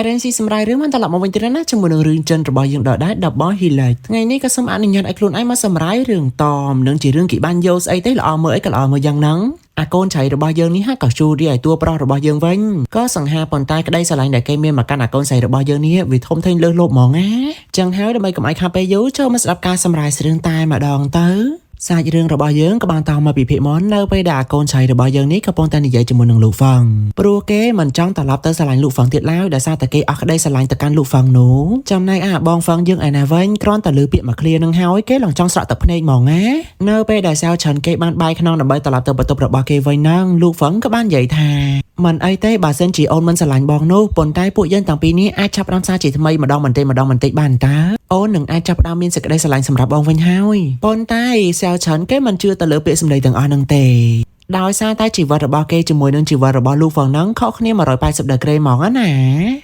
RNC សម្រាយរឿងបានត្រឡប់មកវិញទៀតណាជាមួយនឹងរឿងចិនរបស់យើងដដែល Double Helix ថ្ងៃនេះក៏សូមអនុញ្ញាតឲ្យខ្លួនឯងមកសម្រាយរឿងតមនឹងជារឿងគេបានយកស្អីទេល្អមើលអីក៏ល្អមើលយ៉ាងហ្នឹងអាកូនចៃរបស់យើងនេះហាក់ក៏ជូររីឲ្យតួប្រុសរបស់យើងវិញក៏សង្ហាប៉ុន្តែក្តីស្រឡាញ់ដែលគេមានមកកាន់អាកូនស្រីរបស់យើងនេះវាធំធេងលើសលប់ហ្មងណាចឹងហើយដើម្បីកុំឲ្យខាតពេលយូរចូលមកស្ដាប់ការសម្រាយរឿងតែម្ដងទៅសាច់រឿងរបស់យើងក៏បានតមកពីភិមននៅពេលដែលអាកូនឆៃរបស់យើងនេះកំពុងតែនិយាយជាមួយនឹងលោកហ្វឹងព្រោះគេមិនចង់ត្រឡប់ទៅស្រឡាញ់លោកហ្វឹងទៀតឡើយដោយសារតែគេអស់ក្តីស្រឡាញ់ទៅកាន់លោកហ្វឹងនោះចំណែកអាបងហ្វឹងយើងឯណាវិញគ្រាន់តែលើពាក្យមួយឃ្លានឹងហើយគេឡើងចង់ស្រក់ទឹកភ្នែកហ្មងណានៅពេលដែលសាវឆិនគេបានបាយខ្នងដើម្បីត្រឡប់ទៅបន្ទប់របស់គេវិញហ្នឹងលោកហ្វឹងក៏បាននិយាយថាមិនអីទេបើសិនជាអូនមិនស្រឡាញ់បងនោះប៉ុន្តែពួកយើងតាំងពីនេះអាចចាប់ផ្ដើមសារជាថ្មីម្ដងបន្តិចម្ដងបន្តិចបានតើអូននឹងអាចចាប់ផ្ដើមមានសេចក្តីស្រឡាញ់សម្រាប់បងវិញហើយប៉ុន្តែសាវឆិនគេមិនជឿទៅលើពាក្យសម្ដីទាំងអស់ហ្នឹងទេដោយសារតែជីវិតរបស់គេជាមួយនឹងជីវិតរបស់លោកហ្វឹងហ្នឹងខុសគ្នា180ដឺក្រេហ្មងណា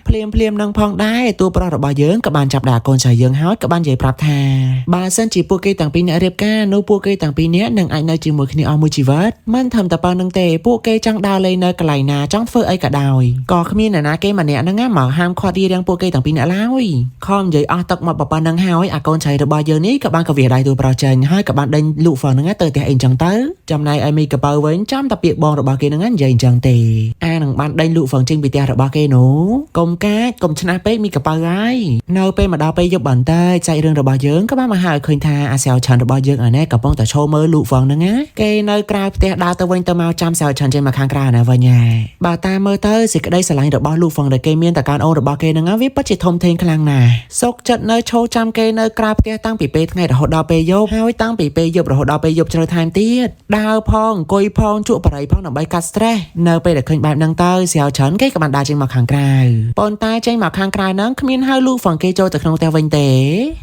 ភ្លាមភ្លាមនឹងផងដែរតួប្រុសរបស់យើងក៏បានចាប់ដាក់កូនចៅយើងហើយក៏បាននិយាយប្រាប់ថាបើសិនជាពួកគេទាំងពីរនាក់រៀបការនោះពួកគេទាំងពីរនាក់នឹងអាចនៅជាមួយគ្នាអស់មួយជីវិតមិនធំតែប៉ុណ្្នឹងទេពួកគេចង់ដើរលេងនៅកន្លែងណាចង់ធ្វើអីក៏ដោយក៏គ្មានអ្នកណាគេម្នាក់ហ្នឹងណាមកហាមឃាត់រារាំងពួកគេទាំងពីរនាក់ឡើយខំនិយាយអស់ទឹកមកប៉ុណ្្នឹងហើយអាកូនចៅរបស់យើងនេះក៏បានកវាដៃតួប្រុសចេញហើយក៏បានដេញលូកហ្វឹងហ្នឹងទៅផ្ទះអីចឹងទៅចំណែកឯមីកប៉ៅវិញចាំតែពាក្យបងរបស់គេហ្នឹងនិយាយអញ្ចឹងទេអានឹងបានដេញលូកហ្វឹងចេញពីផ្ទះរបស់គេនោះកុំកាចកុំឆ្នះពេកមីកប៉ៅហើយនៅពេលមកដល់ពេលយប់បន្តិចសាច់រឿងរបស់យើងក៏បានមកហើយឃើញថាអាសែវឆាន់របស់យើងអានេះកំពុងតែឈរមើលលូកហ្វឹងហ្នឹងណាគេនៅក្រៅផ្ទះដើរទៅវិញទៅមកចាំសែវឆាន់ចេញមកខាងក្រៅណាវិញណាបើតាមមើលទៅសេចក្តីស្រឡាញ់របស់លូកហ្វឹងដែលគេមានតកាន់អូនរបស់គេហ្នឹងវាពិតជាធំធេងខ្លាំងណាស់សុកចិត្តនៅឈរចាំគេនៅក្រៅផ្ទះតាំងពីពេលថ្ងៃរហូតដល់ពេលយប់ហើយតាំងពីពេលយប់រហូតដល់ពេលយប់ជ្រៅថែមទៀតដើរផងអង្គុយផងជក់បរិយផងដើម្បីកាត់ stress នៅពេលដែលឃើញបែបហ្នឹងទៅសៀវច្រើនគេក៏បានដើរចេញមកខាងក្រៅប៉ុន្តែចេញមកខាងក្រៅហ្នឹងគ្មានហៅលូហ្វឹងគេចូលទៅក្នុងផ្ទះវិញទេ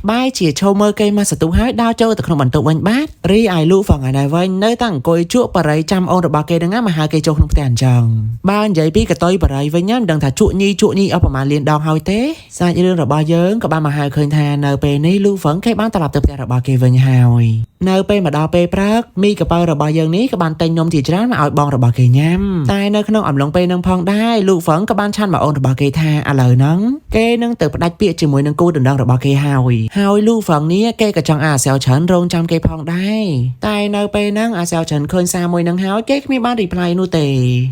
បែរជាឈរមើលគេមកសន្ទុះហើយដើរចូលទៅក្នុងបន្ទប់វិញបាទរីឯលូហ្វឹងឯណេះវិញនៅតែអង្គុយជក់បរិយចាំអូនរបស់គេហ្នឹងមកហៅគេចូលក្នុងផ្ទះអញ្ចឹងបើនិយាយពីកតុយបរិយវិញណាមិនដឹងថាជក់ញីជក់ញីអស់ប្រហែលលានដងហើយទេសាច់រឿងរបស់យើងក៏បានមកហៅឃើញថានៅពេលនេះលូហ្វឹងគេបានត្រឡប់ទៅផ្ទះរបស់គេវិញហើយនៅពេលមកដល់ពេលព្រឹកមីកប៉ៅរបស់យើងនេះក៏បានទិញនំជាច្រើនមកឲ្យបងរបស់គេញ៉ាំតែនៅក្នុងអំឡុងពេលនឹងផងដែរលូហ្វឹងក៏បានឆាន់មកអូនរបស់គេថាឥឡូវហ្នឹងគេនឹងទៅផ្ដាច់ពាក្យជាមួយនឹងគូដណ្ដឹងរបស់គេហើយហើយលូហ្វឹងនេះគេក៏ចង់អាសែវច្រើនរងចាំគេផងដែរតែនៅពេលហ្នឹងអាសែវច្រើនឃើញសារមួយហ្នឹងហើយគេគ្មានបាន reply នោះទ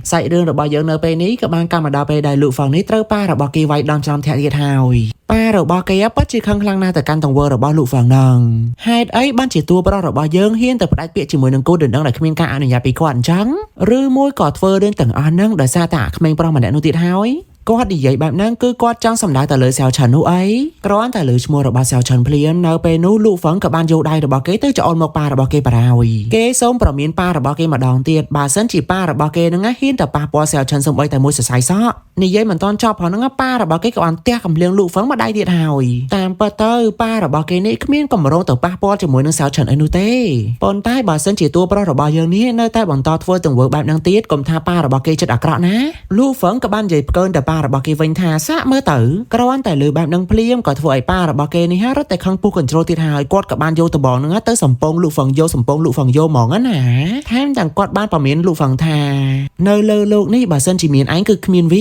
េសាច់រឿងរបស់យើងនៅពេលនេះក៏បានកម្មមកដល់ពេលដែលលូហ្វឹងនេះត្រូវប៉ារបស់គេវាយដំច្រំធាក់ទៀតហើយប៉ារបស់គេពិតជាខឹងខ្លាំងណាស់ទៅកាន់ទង្វើរបស់លោកហ្វឹងហ្នឹងហេតុអីបានជាតួប្រុសរបស់យើងហ៊ានទៅផ្ដាច់ពាក្យជាមួយនឹងគូដណ្ដឹងដែលគ្មានការអនុញ្ញាតពីគាត់អញ្ចឹងឬមួយក៏ធ្វើរឿងទាំងអស់ហ្នឹងដោយសារតែអាក្មេងប្រុសម្នាក់នោះទៀតហើយគាត់និយាយបែបហ្នឹងគឺគាត់ចង់សម្ដៅទៅលើសែវឆាន់នោះអីគ្រាន់តែលើឈ្មោះរបស់សែវឆាន់ភ្លាមនៅពេលនោះលោកហ្វឹងក៏បានយកដៃរបស់គេទៅចោលមកប៉ារបស់គេបារហើយគេសូមប្រមានប៉ារបស់គេម្ដងទៀតបើសិនជាប៉ារបស់គេហ្នឹងណាហ៊ានទៅប៉ះពាល់សែវឆាន់សំបីតែមួយសរសៃសក់និយាយមិនទាន់ចប់ផងហ្នឹងប៉ារបស់គេក៏បានទះកំភ្លៀងលោកហ្វឹងមកដៃទៀតហើយតាមពិតទៅប៉ារបស់គេនេះគ្មានកម្រងទៅប៉ះពាល់ជាមួយនឹងសែវឆាន់អីនោះទេប៉ុន្តែបើសិនជាតួប្រុសរបស់យើងនេះនៅតែបន្តធ្វើទង្វើបែបហ្នឹងទៀតកុំថាប៉ារបស់គេចិត្តអាក្រក់ណាលោកហ្វឹងក៏បាននិយាយផ្កើនទៅប៉ារបស់គេវិញថាសាកមើលទៅគ្រាន់តែលើបែបហ្នឹងភ្លាមក៏ធ្វើឲ្យប៉ារបស់គេនេះរត់តែខឹងពុះកញ្ជ្រោលទៀតហើយគាត់ក៏បានយកដបងហ្នឹងទៅសំពងលោកហ្វឹងយកសំពងលោកហ្វឹងយកហ្មងណាថែមទាំងគាត់បានប្រមានលោកហ្វឹងថានៅលើលោកនេះបើសិនជាមានឯងគឺគ្មានវា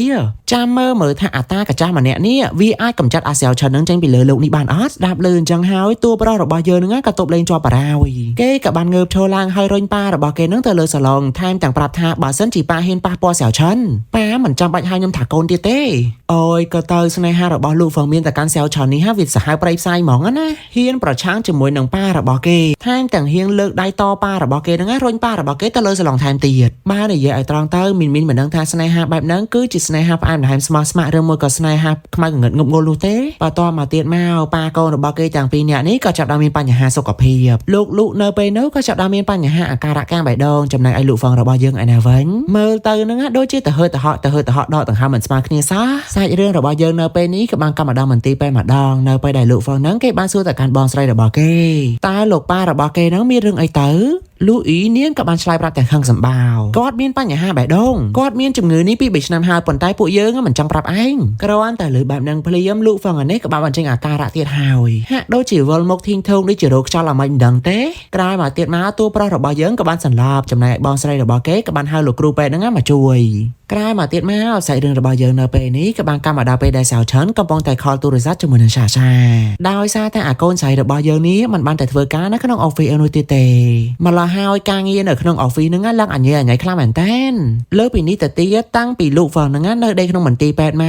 ចាំមើលមើលថាអាតាកាចាស់ម្នាក់នេះវាអាចកម្ចាត់អាសែវឆិនហ្នឹងចេញពីលើលោកនេះបានអត់ស្ដាប់លឺអញ្ចឹងហើយតួប្រុសរបស់យើងហ្នឹងក៏ទប់លេងជាប់បារោយគេក៏បានងើបឈរឡើងហើយរុញប៉ារបស់គេហ្នឹងទៅលើសាឡុងថែមទាំងប្រាប់ថាបើសិនជាប៉ាហ៊ានប៉ះពាល់សែវឆិនប៉ាមិនចាំបាច់ហៅខ្ញុំថាកូនទៀតទេអូយក៏ទៅស្នេហារបស់លោកហ្វឹងមានតែកាន់សែវឆិននេះហាវាសាហាវព្រៃផ្សាយហ្មងណាហ៊ានប្រឆាំងជាមួយនឹងប៉ារបស់គេថែមទាំងហ៊ានលើកដៃតប៉ារបស់គេហ្នឹងរុញប៉ារបស់គេទៅលើសាឡុងថែមទៀតបើនិយាយឲ្យត្រង់ទៅមីនមីនមិនដឹងថាស្នេហាបែបហ្នឹងគឺជាស្នេហាផ្អែមល្ហែមស្មោះស្ម័គ្រឬមួយក៏ស្នេហាខ្មៅងងឹតងប់ងល់នោះទេបន្តមកទៀតមកប៉ាកូនរបស់គេទាំងពីរនាក់នេះក៏ចាប់ដើមមានបញ្ហាសុខភាពលោកលូកនៅពេលនោះក៏ចាប់ដើមមានបញ្ហាអាការៈកាងបេះដូងចំណែកឯលោកហ្វឹងរបស់យើងឯណាវិញមើលទៅហ្នឹងដូចជាទៅហឺទៅហក់ទៅហឺទៅហក់ដកដង្ហើមមិនស្មើគ្នាសោះសាច់រឿងរបស់យើងនៅពេលនេះក៏បានកម្មដល់មន្ទីរពេទ្យម្ដងនៅពេលដែលលោកហ្វឹងហ្នឹងគេបានសួរទៅកាន់បងស្រីរបស់គេតើលោកប៉ារបស់គេហ្នឹងមានរឿងអីទៅ លូអ៊ីនាងក៏បានឆ្លើយប្រាប់ទាំងខឹងសម្បារគាត់មានបញ្ហាបេះដូងគាត់មានជំងឺនេះពី3ឆ្នាំហើយប៉ុន្តែពួកយើងមិនចង់ប្រាប់ឯងគ្រាន់តែលើបែបហ្នឹងភ្លាមលូហ្វឹងអានេះក៏បានបញ្ចេញអាការៈទៀតហើយហាក់ដូចជាវិលមុខធីងធងដូចជារោគខ្យល់អាម៉េចមិនដឹងទេក្រោយមកទៀតមកតួប្រុសរបស់យើងក៏បានសន្លប់ចំណែកបងស្រីរបស់គេក៏បានហៅលោកគ្រូពេទ្យហ្នឹងមកជួយក្រោយមកទៀតមកសាច់រឿងរបស់យើងនៅពេលនេះក៏បានកម្មមកដល់ពេលដែលសាវឆិនកំពុងតែខលទូរស័ព្ទជាមួយនឹងសាសាដោយសារតែអាកូនស្រីរបស់យើងនេះមិនបានតែធ្វើការនៅក្នុង office ឯនោះទៀតទេម្ល៉េះហើយការងារនៅក្នុង office ហ្នឹងឡើងអញញ៉ៃអញញ៉ៃខ្លាំងមែនតើលើពីនេះទៅទៀតតាំងពីលោកហ្វឹងហ្នឹងនៅដេកក្នុងមន្ទីរពេទ្យម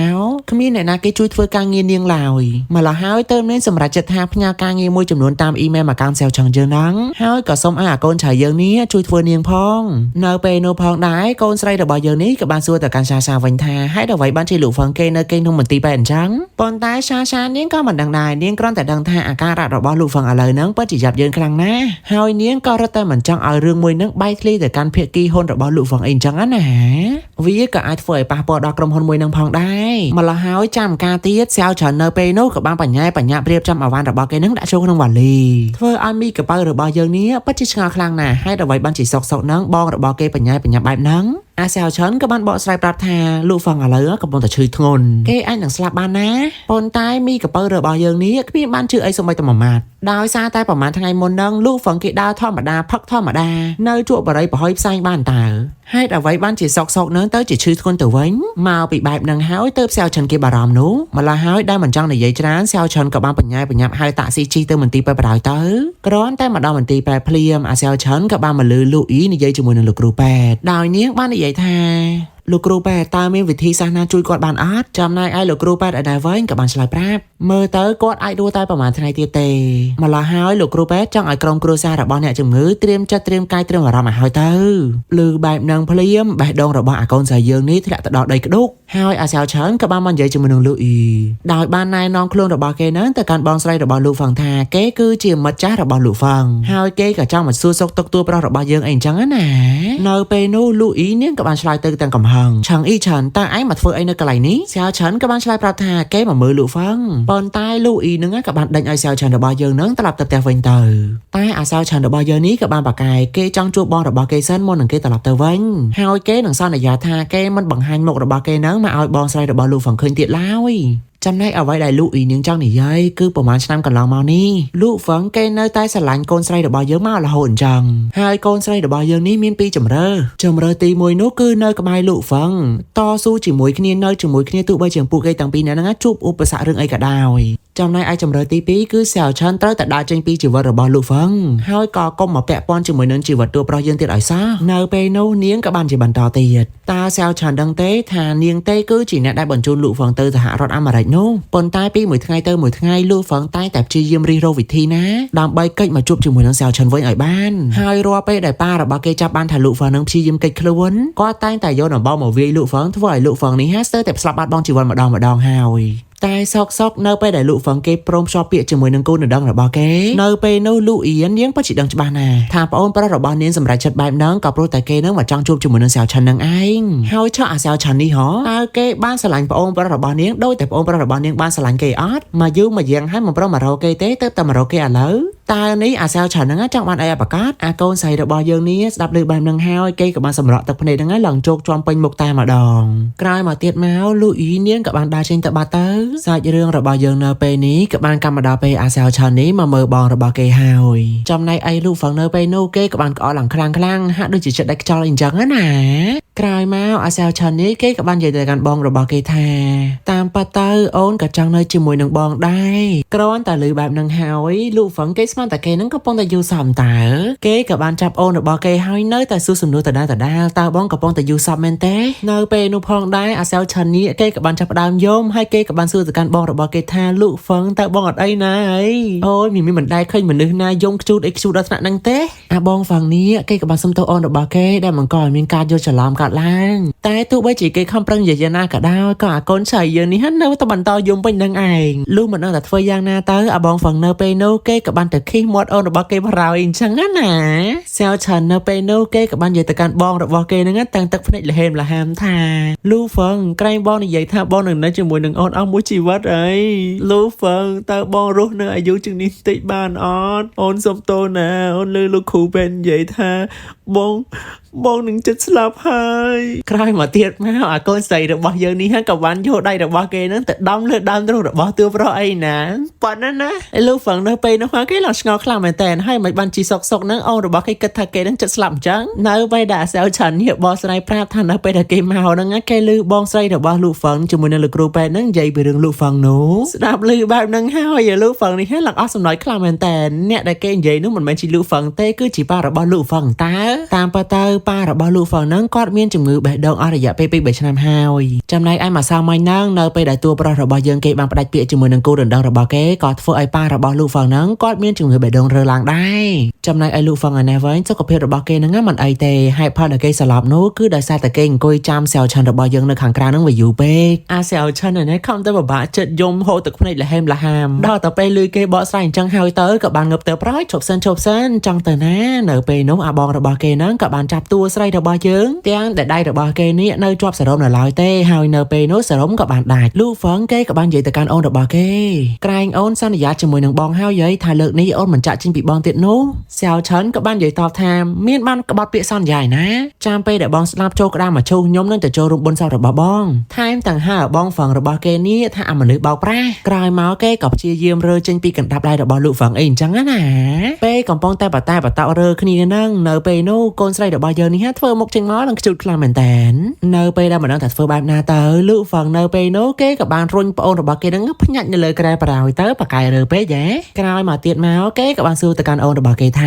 កគ្មានអ្នកណាគេជួយធ្វើការងារនាងឡើយម្ល៉េះហើយទៅមានសម្រាប់ចិត្តថាផ្ញើការងារមួយចំនួនតាមអ៊ីមែលមកកាន់សាវឆឹងយើងហ្នឹងហើយក៏សូមឲ្យអាកូនឆៃយើងនេះជួយធ្វើនាងផងនៅពេលនោះផងដែរកូនស្រីរបស់យើងនេះក៏បានសួរទៅកាន់សាសាវិញថាហេតុអ្វីបានជាលោកហ្វឹងគេនៅគេក្នុងមន្ទីរពេទ្យអញ្ចឹងប៉ុន្តែសាសានាងក៏មិនដឹងដែរនាងគ្រាន់តែដឹងថាអាការៈរបស់លោកហ្វឹងឥឡូវហ្នឹងពិតជាយ៉ាប់យ៉ឺនខ្លាំងណាស់ហើយនាងក៏រត់តែមិនចង់ឲ្យរឿងមួយហ្នឹងបែកធ្លាយទៅកាន់ភាគីហ៊ុនរបស់លោកហ្វឹងអីអញ្ចឹងណាវាក៏អាចធ្វើឲ្យប៉ះពាល់ដល់ក្រុមហ៊ុនមួយហ្នឹងផងដែរម្ល៉េះហើយចាំការទៀតសែវច្រើននៅពេលនោះក៏បានបញ្ញាបញ្ញារៀបចំអវ៉ាន់របស់គេហ្នឹងដាក់ចូលក្នុងវ៉ាលីធ្វើឲ្យមីកប៉ៅរបស់យើងនេះពិតជាឆ្ងល់ខ្លាំងណាស់ហេតុអ្វីបានជាសុកសុកហ្នឹងបងរបស់គេបញ្ញាបញ្ញាបែបហ្នឹងអាសែវឆិនក៏បានបកស្រាយប្រាប់ថាលោកហ្វឹងឥឡូវកំពុងតែឈឺធ្ងន់គេអាចនឹងស្លាប់បានណាប៉ុន្តែមីកប៉ៅរបស់យើងនេះគ្មានបានជឿអីសូម្បីតែមួយម៉ាត់ដោយសារតែប្រហែលថ្ងៃមុនហ្នឹងលោកហ្វឹងគេដើរធម្មតាផឹកធម្មតានៅជក់បរិយប្រហុយផ្សែងបានតើហេតុអ្វីបានជាសុកសុកហ្នឹងទៅជាឈឺធ្ងន់ទៅវិញមកពីបែបហ្នឹងហើយទៅសែវឆិនគេបារម្ភនោះម្ល៉េះហើយដែលមិនចង់និយាយច្រើនសែវឆិនក៏បានបញ្ញាបញ្ញាប់ហៅតាក់ស៊ីជិះទៅមន្ទីរពេទ្យបដ ாய் ទៅគ្រាន់តែមកដល់មន្ទីរពេទ្យភ្លាមអាសែវឆិនក៏បានមកលឺលូអ៊ីនិយាយជាមួយនឹងលោកគ្រូពេទ្យដោយនាងបាននិយាយថាលោកគ្រូពេទ្យតើមានវិធីសាស្ត្រណាជួយគាត់បានអត់ចំណែកឯលោកគ្រូពេទ្យឯណាវិញក៏បានឆ្លើយប្រាប់មើលទៅគាត់អាចរស់តែប្រហែលថ្ងៃទៀតទេម្ល៉េះហើយលោកគ្រូពេទ្យចង់ឲ្យក្រុមគ្រួសាររបស់អ្នកជំងឺត្រៀមចិត្តត្រៀមកាយត្រៀមអារម្មណ៍ឲ្យហើយទៅឮបែបនឹងភ្លាមបេះដូងរបស់អាកូនស្រីយើងនេះធ្លាក់ទៅដល់ដីក្ដុកហើយអាសាវឆើនក៏បានមកនិយាយជាមួយនឹងលោកអ៊ីដោយបានណែនាំខ្លួនរបស់គេនឹងទៅកាន់បងស្រីរបស់លោកហ្វឹងថាគេគឺជាមិត្តចាស់របស់លោកហ្វឹងហើយគេក៏ចង់មកសួរសុខទុក្ខតួប្រុសរបស់យើងអីអញ្ចឹងណានៅពេលនោះលោកអ៊ីនាងក៏បានឆ្លើយទៅទាំងកំហឹងឆឹងអ៊ីឆានតើឯងមកធ្វើអីនៅកន្លែងនេះសាវឆានក៏បានឆ្លើយប្រាប់ថាគេមកមើលលោកហ្វឹងប៉ុន្តែលោកអ៊ីនឹងក៏បានដេញឲ្យសាវឆានរបស់យើងនឹងត្រឡប់ទៅផ្ទះវិញទៅតែអាសាវឆានរបស់យើងនេះក៏បានប្រកែកគេចង់ជួបបងរបស់គេសិនមុននឹងគេត្រឡប់ទៅវិញហើយគេនឹងសន្យាថាគេមិនបង្ហាញមុខរបស់គេនឹងមកឲ្យបងស្រីរបស់លោកហ្វឹងឃើញទៀតឡើយចំណែកអ្វីដែលលោកអ៊ីនាងចង់និយាយគឺប្រហែលឆ្នាំកន្លងមកនេះលោកហ្វឹងគេនៅតែស្រឡាញ់កូនស្រីរបស់យើងមករហូតអញ្ចឹងហើយកូនស្រីរបស់យើងនេះមានពីរជំរើសជំរើសទី1នោះគឺនៅក្បែរលោកហ្វឹងតស៊ូជាមួយគ្នានៅជាមួយគ្នាទោះបីជាពួកគេទាំងពីរនាក់ហ្នឹងជួបឧបសគ្គរឿងអីក៏ដោយចំណែកឯជំរើសទី2គឺសែវឆានត្រូវតែដើរចេញពីជីវិតរបស់លោកហ្វឹងហើយក៏កុំមកពាក់ព័ន្ធជាមួយនឹងជីវិតតួប្រុសយើងទៀតឲ្យសោះនៅពេលនោះនាងក៏បានជាបន្តទៀតតើសែវឆានដឹងទេថានាងទេគឺជាអ្នកដែលបញ្ជូនលោកហ្វឹងទៅសហរដ្ឋអាមេរិកនោះប៉ុន្តែពីមួយថ្ងៃទៅមួយថ្ងៃលោកហ្វឹងតែងតែព្យាយាមរិះរកវិធីណាដើម្បីកិច្ចមកជួបជាមួយនឹងសែវឆានវិញឲ្យបានហើយរាល់ពេលដែលប៉ារបស់គេចាប់បានថាលោកហ្វឹងនឹងព្យាយាមកិច្ចខ្លួនគាត់តែងតែយកដំបងមកវាយលោកហ្វឹងធ្វើឲ្យលោកហ្វឹងនេះហាស្ទើរតែស្លាប់បាត់បង់ជីវិតម្ដងម្ដងហើយតែសោកសោកនៅពេលដែលលោកហ្វឹងគេព្រមភ្ជាប់ពាក្យជាមួយនឹងគូដណ្ដឹងរបស់គេនៅពេលនោះលោកអៀននាងពិតជាដឹងច្បាស់ណាស់ថាប្អូនប្រុសរបស់នាងសម្រេចចិត្តបែបហ្នឹងក៏ព្រោះតែគេនឹងមកចង់ជួបជាមួយនឹងសែវឆាន់នឹងឯងហើយឆក់អាសែវឆាន់នេះហ៎តើគេបានស្រឡាញ់ប្អូនប្រុសរបស់នាងដោយតែប្អូនប្រុសរបស់នាងបានស្រឡាញ់គេអត់មកយូរមកយ៉ាងហើយមិនព្រមមករកគេទេទៅតែមករកគេឥឡូវតើនេះអាសែវឆាន់ហ្នឹងចង់បានអីអបកាតអាកូនស្រីរបស់យើងនេះស្ដាប់ឮបែបហ្នឹងហើយគេក៏បានសម្រក់ទឹកភ្នែកហ្នឹងឡើងជោកជាំពេញមុខតែម្ដងក្រោយមកទៀតមកលូអ៊ីនាងក៏បានដើរចេញទៅបាត់ទៅសាច់រឿងរបស់យើងនៅពេលនេះក៏បានកម្មមកដល់ពេលអាសែវឆាន់នេះមកមើលបងរបស់គេហើយចំណែកឯលូហ្វឹងនៅពេលនោះគេក៏បានក្អកឡើងខ្លាំងខ្លាំងហាក់ដូចជាចិត្តដាច់ខ្យល់អីចឹងណាក្រោយមកអាសែវឆាន់នេះគេក៏បាននិយាយទៅកាន់បងរបស់គេថាតាមប៉ាទៅអូនក៏ចង់នៅជាមួយនឹងបងដែរគ្រាន់តែឮបែបហ្នឹងហើយលូហ្វឹងគេស្មានតែគេហ្នឹងកំពុងតែយល់សំតើគេក៏បានចាប់អូនរបស់គេហើយនៅតែសួរសំណួរដដែលដដែលតើបងកំពុងតែយល់សពមែនទេនៅពេលនោះផងដែរអាសែវឆាន់នេះគេក៏បានចាប់ផ្ដើមយំហើយគេក៏បានសួរទៅកាន់បងរបស់គេថាលូហ្វឹងតើបងអត់អីណាអីអូយមីមីមិនដែលឃើញមនុស្សណាយំខ្ជូតអីខ្ជូតដល់ថ្នាក់ហ្នឹងទេអាបងហ្វឹងនេះគេក៏បានសុំទោសអូនរបស់គេដែលបង្កឲ្យមានការយល់ច្រឡំកើតឡើង តែទោះបីជាគេខំប្រឹងនិយាយយ៉ាងណាក៏ដោយក៏អាកូនស្រីយើងនេះនៅតែបន្តយំពេញនឹងឯងលុះមិនដឹងតែធ្វើយ៉ាងណាទៅអាបងហ្វឹងនៅពេលនោះគេក៏បានទៅខិះមាត់អូនរបស់គេបរោយអញ្ចឹងណាសែវឆាន់នៅពេលនោះគេក៏បាននិយាយទៅកាន់បងរបស់គេហ្នឹងតាំងទឹកភ្នែកលហេមលហាមថាលូហ្វឹងក្រែងបងនិយាយថាបងនឹងនៅជាមួយនឹងអូនអស់មួយជីវិតអីលូហ្វឹងតើបងរស់នៅអាយុជាងនេះតិចបានអត់អូនសុំទោសណាអូនលឺលោកគ្រូពេទ្យនិយាយថាបងបងនឹងចិត្តស្លាប់ហើយក្រោយមកទៀតមកអាកូនស្រីរបស់យើងនេះក៏បានយកដៃរបស់គេហ្នឹងទៅដំលើដើមទ្រូងរបស់តួប្រុសអីណាប៉ុណ្ណាណាឯលូហ្វឹងនៅពេលនោះគេឡើងឆ្ងល់ខ្លាំងមែនតើហើយមិនបានជីសុកសុកហ្នឹងអូនរបស់គេគិតថាគេហ្នឹងចិត្តស្លាប់អញ្ចឹងនៅពេលដែលអាសែវឆាននេះបោះស្រីប្រាប់ថានៅពេលដែលគេមកហ្នឹងគេលឺបងស្រីរបស់លូហ្វឹងជាមួយនឹងលោកគ្រូពេទ្យហ្នឹងនិយាយពីរឿងលូហ្វឹងនោះស្ដាប់លឺបែបហ្នឹងហើយលូហ្វឹងនេះឡើងអស់សំណើចខ្លាំងមែនតើអ្នកដែលគេនិយាយនោះមិនមែនជាលូហ្វឹងទេគឺជាប៉ារបស់លូហ្វឹងតើតាមពិតទៅប៉ារបស់លូហ្វឹងហ្នឹងគាត់មានជំងឺបេះដូងអស់រយៈពេល2 3ឆ្នាំហើយចំណែកឯម្សិលមិញហ្នឹងនៅពេលដែលតួប្រុសរបស់យើងគេបានផ្ដាច់ពាក្យជាមួយនឹងគូដណ្ដឹងរបស់គេក៏ធ្វើឲ្យប៉ារបស់លូហ្វឹងហ្នឹងគាត់មានជំងឺបេះដូងរើឡើងដែរចំណែកឯលូហ្វឹងឯនេះវិញសុខភាពរបស់គេហ្នឹងមិនអីទេហេតុផលដែលគេស្លាប់នោះគឺដោយសារតែគេអង្គុយចាំសែវឆាន់របស់យើងនៅខាងក្រៅហ្នឹងវាយូរពេកអាសែវឆាន់ឯនេះខំទៅពិបាកចិត្តយំហូរទឹកភ្នែកលហេមលហាមដល់តែពេលលឺគេបកស្រាយអញ្ចឹងហើយទៅក៏បានងើបទៅប្រយឈប់សិនឈប់សិនចង់ទៅណានៅពេលនោះអាបងរបស់គេហ្នឹងក៏បានចាប់តួស្រីរបស់យើងទាំងដែលដៃរបស់គេនេះនៅជាប់សរោមនៅឡើយទេហើយនៅពេលនោះសរោមក៏បានដាច់លូហ្វឹងគេក៏បាននិយាយទៅកាន់អូនរបស់គេក្រែងអូនសន្យាជាមួយនឹងបងហើយយាយថាលើកនេះអូនមិនចាក់ចេញពីបងទៀតនោះសែវឆិនក៏បាននិយាយតបថាមានបានក្បត់ពាក្យសន្យាឯណាចាំពេលដែលបងស្លាប់ចូលក្តារមកឈូសខ្ញុំនឹងទៅចូលរួមបុណ្យសពរបស់បងថែមទាំងហើបងហ្វឹងរបស់គេនេះថាអាមនុស្សបោកប្រាស់ក្រោយមកគេក៏ព្យាយាមរើចេញពីកណ្ដាប់ដៃរបស់លោកហ្វឹងអីអញ្ចឹងណាពេលកំពុងតែបតែបតោរើគ្នាហ្នឹងនៅពេលនោះកូនស្រីរបស់យើងនេះធ្វើមុខចេញមកនឹងខ្ជូតខ្លាំងមែនតើនៅពេលដែលមិនដឹងថាធ្វើបែបណាទៅលោកហ្វឹងនៅពេលនោះគេក៏បានរុញប្អូនរបស់គេហ្នឹងភ្ញាច់នៅលើក្រែប្រោយទៅបកែរើពេកហ៎ក្រោយមកទៀតមកគេក៏បានសួរទៅកាន់អូនរបស់គេថ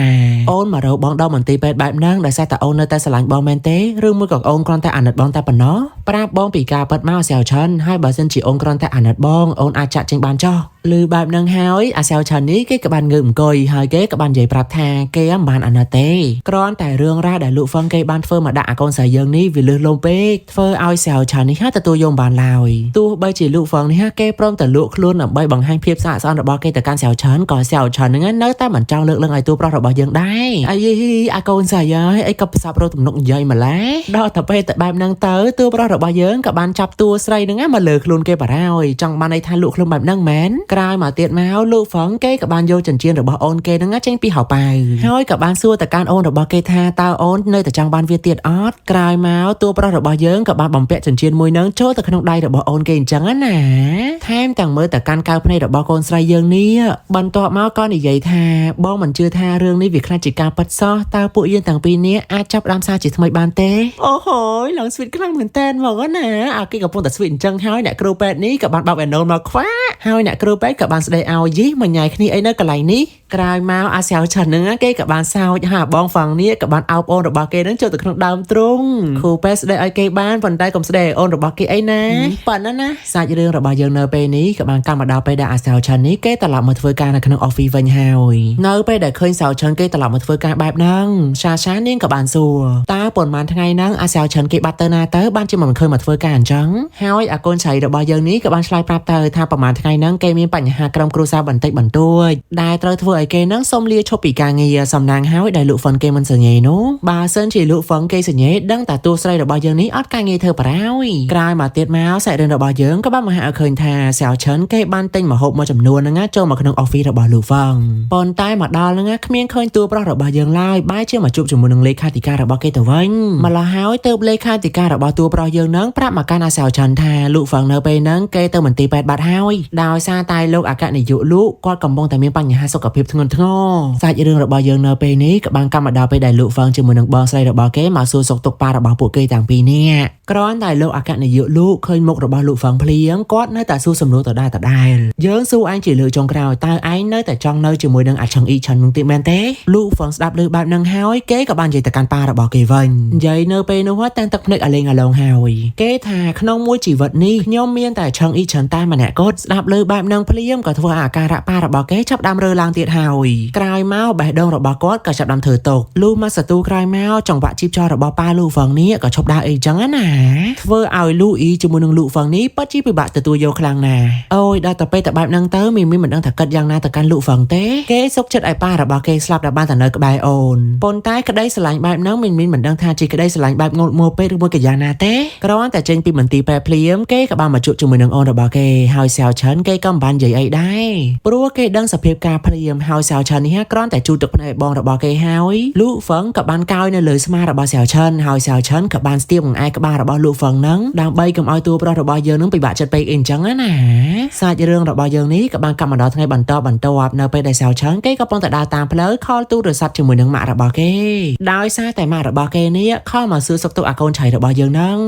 ាអូនមករកបងដល់មន្ទីរពេទ្យបែបហ្នឹងដោយសារតែអូននៅតែស្រឡាញ់បងមែនទេឬមួយក៏អូនគ្រាន់តែអាណិតបងតែប៉ុណ្ណោះប្រាប់បងពីការពិតមកសែវឆិនហើយបើសិនជាអូនគ្រាន់តែអាណិតបងអូនអាចចាក់ចេញបានចោះឮបែបហ្នឹងហើយអាសែវឆិននេះគេក៏បានងើបអង្គុយហើយគេក៏បាននិយាយប្រាប់ថាគេមិនបានអាណិតទេគ្រាន់តែរឿងរ៉ាវដែលលោកហ្វឹងគេបានធ្វើមកដាក់អាកូនស្រីយើងនេះវាលឺលំពេកធ្វើឲ្យសែវឆិននេះហាទទួលយកមិនបានឡើយទោះបីជាលោកហ្វឹងនេះហាគេព្រមតែលក់ខ្លួនដើម្បីបង្ហាញភាពស្អាតស្អំរបស់គេទៅកាន់សែវឆិនក៏សែវឆិនហ្នឹងនៅតែមិនចង់លើកឡើងឲ្យតួប្រុសរបស់យើងដែរអាយអាកូនស្រីហើយអីក៏ផ្សាប់រកទំនុកនិយាយម្ល៉េះដល់តែពេលតែបែបហ្នឹងទៅតួប្រុសរបស់យើងក៏បានចាប់តួស្រីហ្នឹងមកលើខ្លួនគេបារហើយចង់បានន័យថាលក់ខ្លួនបែបហ្នឹងមែនក្រោយមកទៀតមកលោកហ្វឹងគេក៏បានយកចិញ្ចៀនរបស់អូនគេហ្នឹងចេញពីហោប៉ៅហើយក៏បានសួរទៅកាន់អូនរបស់គេថាតើអូននៅតែចង់បានវាទៀតអត់ក្រោយមកតួប្រុសរបស់យើងក៏បានបំពាក់ចិញ្ចៀនមួយហ្នឹងចូលទៅក្នុងដៃរបស់អូនគេអញ្ចឹងណាថែមទាំងមើលទៅកាន់កៅភ្នែករបស់កូនស្រីយើងនេះបន្ទាប់មកក៏និយាយថាបងមិនជឿថារឿងនេះវាខ្លាចជាការពិតសោះតើពួកយើងទាំងពីរនេះអាចចាប់ផ្ដើមសារជាថ្មីបានទេអូហូយឡើងស្វីតខ្លាំងមែនតើមកណាអាគេកំពុងតែស្វីតអញ្ចឹងហើយអ្នកគ្រូពេទ្យនេះក៏បានបោកអេណូនមកខ្វាក់ហើយអ្នកគ្រូពេទ្យក៏បានស្ដីឲ្យយីមកញ៉ៃគ្នាអីនៅកន្លែងនេះក្រោយមកអាសែវឆិនហ្នឹងគេក៏បានសោចហាបងហ្វងនេះក៏បានអោបអូនរបស់គេហ្នឹងចូលទៅក្នុងដើមទ្រូងគ្រូពេទ្យស្ដីឲ្យគេបានប៉ុន្តែកុំស្ដីឲ្យអូនរបស់គេអីណាប៉ុណ្ណាណាសាច់រឿងរបស់យើងនៅពេលនេះក៏បានកម្មមកដល់ពេលដែលអាសែវឆិននេះគេត្រឡប់មកធ្វើការនៅក្នុង office វិញហើយនៅពេលដែលឃើញសៅឆិនគេត្រឡប់មកធ្វើការបែបហ្នឹងសាសានាងក៏បានសួរតើប៉ុន្មានថ្ងៃហ្នឹងអាសែវឆិនគេបាត់ទៅណាទៅបានជាមិនឃើញមកធ្វើការអញ្ចឹងហើយអាកូនស្រីរបស់យើងនេះក៏បានឆ្លើយប្រាប់ទៅថាប្រហែលថ្ងៃហ្នឹងគេមានបញ្ហាក្រុមគ្រួសារបន្តិចបន្តួចដែលត្រូវធ្វើឲ្យគេហ្នឹងសុំលាឈប់ពីការងារសំណាងហើយដែលលោកហ្វុនគេមិនសញ្ញេនោះបើសិនជាលោកហ្វុនគេសញ្ញេដឹងតែតួស្រីរបស់យើងនេះអត់ការងារធ្វើប្រោយក្រោយមកទៀតមកសាច់រឿងរបស់យើងក៏បានបង្ហាញឲ្យឃើញថាសៅឆិនគេបានទិញម្ហូបមួយចំនួនហ្នឹងចូលមកក្នុង office របស់លោកហ្វឹងប៉ុន្តែមកដល់ហ្នឹងគ្មានឃើញតួប្រុសរបស់យើងឡើយបែរជាមកជួបជាមួយនឹងលេខាធិការរបស់គេទៅវិញម្ល៉េះហើយទើបលេខាធិការរបស់តួប្រុសយើងហ្នឹងប្រាប់មកកាន់អាសៅឆិនថាលោកហ្វឹងនៅពេលហ្នឹងគេទៅមន្ទីរពេទ្យបាត់ហើយដោយសារតែលោកអគ្គនាយកលោកគាត់កំពុងតែមានបញ្ហាសុខភាពធ្ងន់ធ្ងរសាច់រឿងរបស់យើងនៅពេលនេះក៏បានកម្មមកដល់ពេលដែលលោកហ្វឹងជាមួយនឹងបងស្រីរបស់គេមកសួរសុខទុក្ខប៉ារបស់ពួកគេទាំងពីរនាក់គ្រាន់តែលោកអគ្គនាយកលោកឃើញមុខរបស់លោកហ្វឹងភ្លៀងគាត់នៅតែសួរសំណួរដដែលដដែលយើងសួរឯងជាលើកចុងក្រោយតើឯងនៅតែចង់នៅជាមួយនឹងអាឆឹងអ៊ីឆិននឹងទៀតមែនទេលោកហ្វឹងស្ដាប់ឮបែបហ្នឹងហើយគេក៏បាននិយាយទៅកាន់ប៉ារបស់គេវិញនិយាយនៅពេលនោះតាំងទឹកភ្នែកអាលេងអាឡងហើយគេថាក្នុងមួយជីវិតនេះខ្ញុំមានតែឆឹងអ៊ីឆិនតែម្នាក់គាត់ស្ដាប់ឮបែបហ្នឹងភ្លាមក៏ធ្វើឲ្យអាការៈប៉ារបស់គេចាប់ដើមរើឡើងទៀតហើយ ហើយក្រោយមកបេះដូងរបស់គាត់ក៏ចាប់ផ្ដើមធ្វើទុកលុះមកសទូក្រោយមកចង្វាក់ជីបចររបស់ប៉ាលូហ្វឹងនេះក៏ឈប់ដើរអីចឹងណាធ្វើឲ្យលូអ៊ីជាមួយនឹងលូហ្វឹងនេះពិតជាពិបាកទទួលយកខ្លាំងណាស់អូយដល់តែពេលតែបែបហ្នឹងទៅមីមីមិនដឹងថាគិតយ៉ាងណាទៅកាន់លូហ្វឹងទេគេសុកចិត្តឲ្យប៉ារបស់គេស្លាប់ដល់បានតែនៅក្បែរអូនប៉ុន្តែក្តីស្រឡាញ់បែបហ្នឹងមីមីមិនដឹងថាជាក្តីស្រឡាញ់បែបងូតមួលពេកឬមួយក៏យ៉ាងណាទេគ្រាន់តែចេញពីមន្ទីរពេទ្យភ្លាមគេក៏បានមកជួបជាមួយនឹងអូនរបស់គេហើយសែវឆិនគេក៏មិនបាននិយាយអីដែរព្រោះគេដឹងសភាពការភ្លាមហើយសែវឆិននេះគ្រាន់តែជូតទឹកភ្នែកបងរបស់គេហើយលូហ្វឹងក៏បានកោយនៅលើស្មារបស់សែវឆិនហើយសែវឆិនក៏បានស្ទាបបង្អែកក្បាលរបស់លូហ្វឹងហ្នឹងដើម្បីកុំឲ្យតួប្រុសរបស់យើងនឹងពិបាកចិត្តពេកអីអញ្ចឹងណាសាច់រឿងរបស់យើងនេះក៏បានកាប់មកដល់ថ្ងៃបន្តបន្ទាប់នៅពេលដែលសែវឆិនគេក៏កំពុងតែដើរតាមផ្លូវខលទូរស័ព្ទជាមួយនឹងម៉ាក់របស់គេដោយសារតែម៉ាក់របស់គេនេះខលមកសួរសុខទុក្ខអាកូនឆៃរបស់យើងហ្នឹង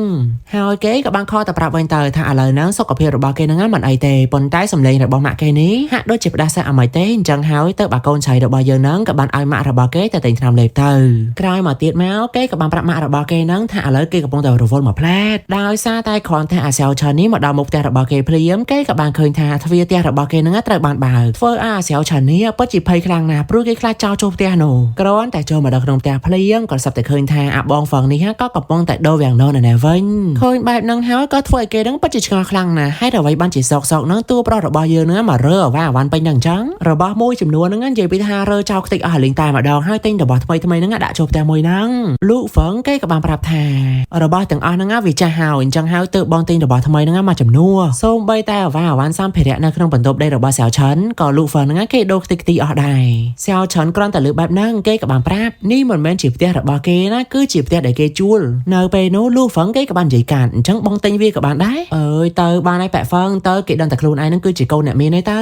ហើយគេក៏បានខលទៅប្រាប់វិញទៅថាឥឡូវហ្នឹងសុខភាពរបស់គេហ្នឹងមិនអីទេប៉ុន្តែសម្លេងរបស់ម៉ាក់គេនេះហាក់ដូចជាផ្ដាសាអាម៉េចទេអញ្ចឹងហើយទៅបាកូនឆៃរបស់យើងហ្នឹងក៏បានឲ្យម៉ាក់របស់គេទៅទិញថ្នាំលេបទៅក្រោយមកទៀតមកគេក៏បានប្រាប់ម៉ាក់របស់គេហ្នឹងថាឥឡូវគេកំពុងតែរវល់មួយផ្លែតដោយសារតែគ្រាន់តែអាសែវឆានេះមកដល់មុខផ្ទះរបស់គេភ្លាមគេក៏បានឃើញថាទ្វារផ្ទះរបស់គេហ្នឹងត្រូវបានបើកធ្វើឲ្យអាសែវឆានេះពិតជាភ័យខ្លាំងណាស់ព្រោះគេខ្លាចចោលចូលផ្ទះនោះគ្រាន់តែចូលមកដល់ក្នុងផ្ទះភ្លាមក៏ស្រាប់តែឃើញថាអាបងហ្វឹងនេះក៏កំពុងតែដូរវាំងនននៅវិញឃើញបែបហ្នឹងហើយក៏ធ្វើឲ្យគេហ្នឹងពិតជាឆ្ងល់ខ្លាំងណាស់ហើយអ្វីបានជាសោកសោកហ្នឹងតួប្រុសរបស់យើងហ្នឹងមករើអវ៉ាអវ៉ាន់ពេញហ្នឹងអញ្ចឹងរបស់មួយចំនួនហ្នឹងនិយាយពីថារើចោលខ្ទេចអស់ឲ្យលេងតែម្ដងហើយទិញរបស់ថ្មីថ្មីហ្នឹងដាក់ចូលផ្ទះមួយហ្នឹងលូហ្វឹងគេក៏បានប្រាប់ថារបស់ទាំងអស់ហ្នឹងវាចាស់ហើយអញ្ចឹងហើយទើបបងទិញរបស់ថ្មីហ្នឹងមកចំនួនសូម្បីតែអវ៉ាអវ៉ាន់សម្ភារៈនៅក្នុងបន្ទប់ដេករបស់សៅឆិនក៏លូហ្វឹងហ្នឹងគេដូរខ្ទេចខ្ទីអស់ដែរសៅឆិនគ្រាន់តែលើបែបហ្នឹងគេក៏បានប្រាប់នេះមិនមែនជាផ្ទះរបស់គេណាគឺជាផ្ទះដែលគេជួលនៅពេលនោះលូហ្វឹងគេក៏បាននិយាយកាត់អញ្ចឹងបងទិញវាក៏បានដែរអើយទៅបានហើយប៉ែហ្វឹងទៅគេដឹងតែខ្លួនឯងហ្នឹងគឺជាកូនអ្នកមានឯទ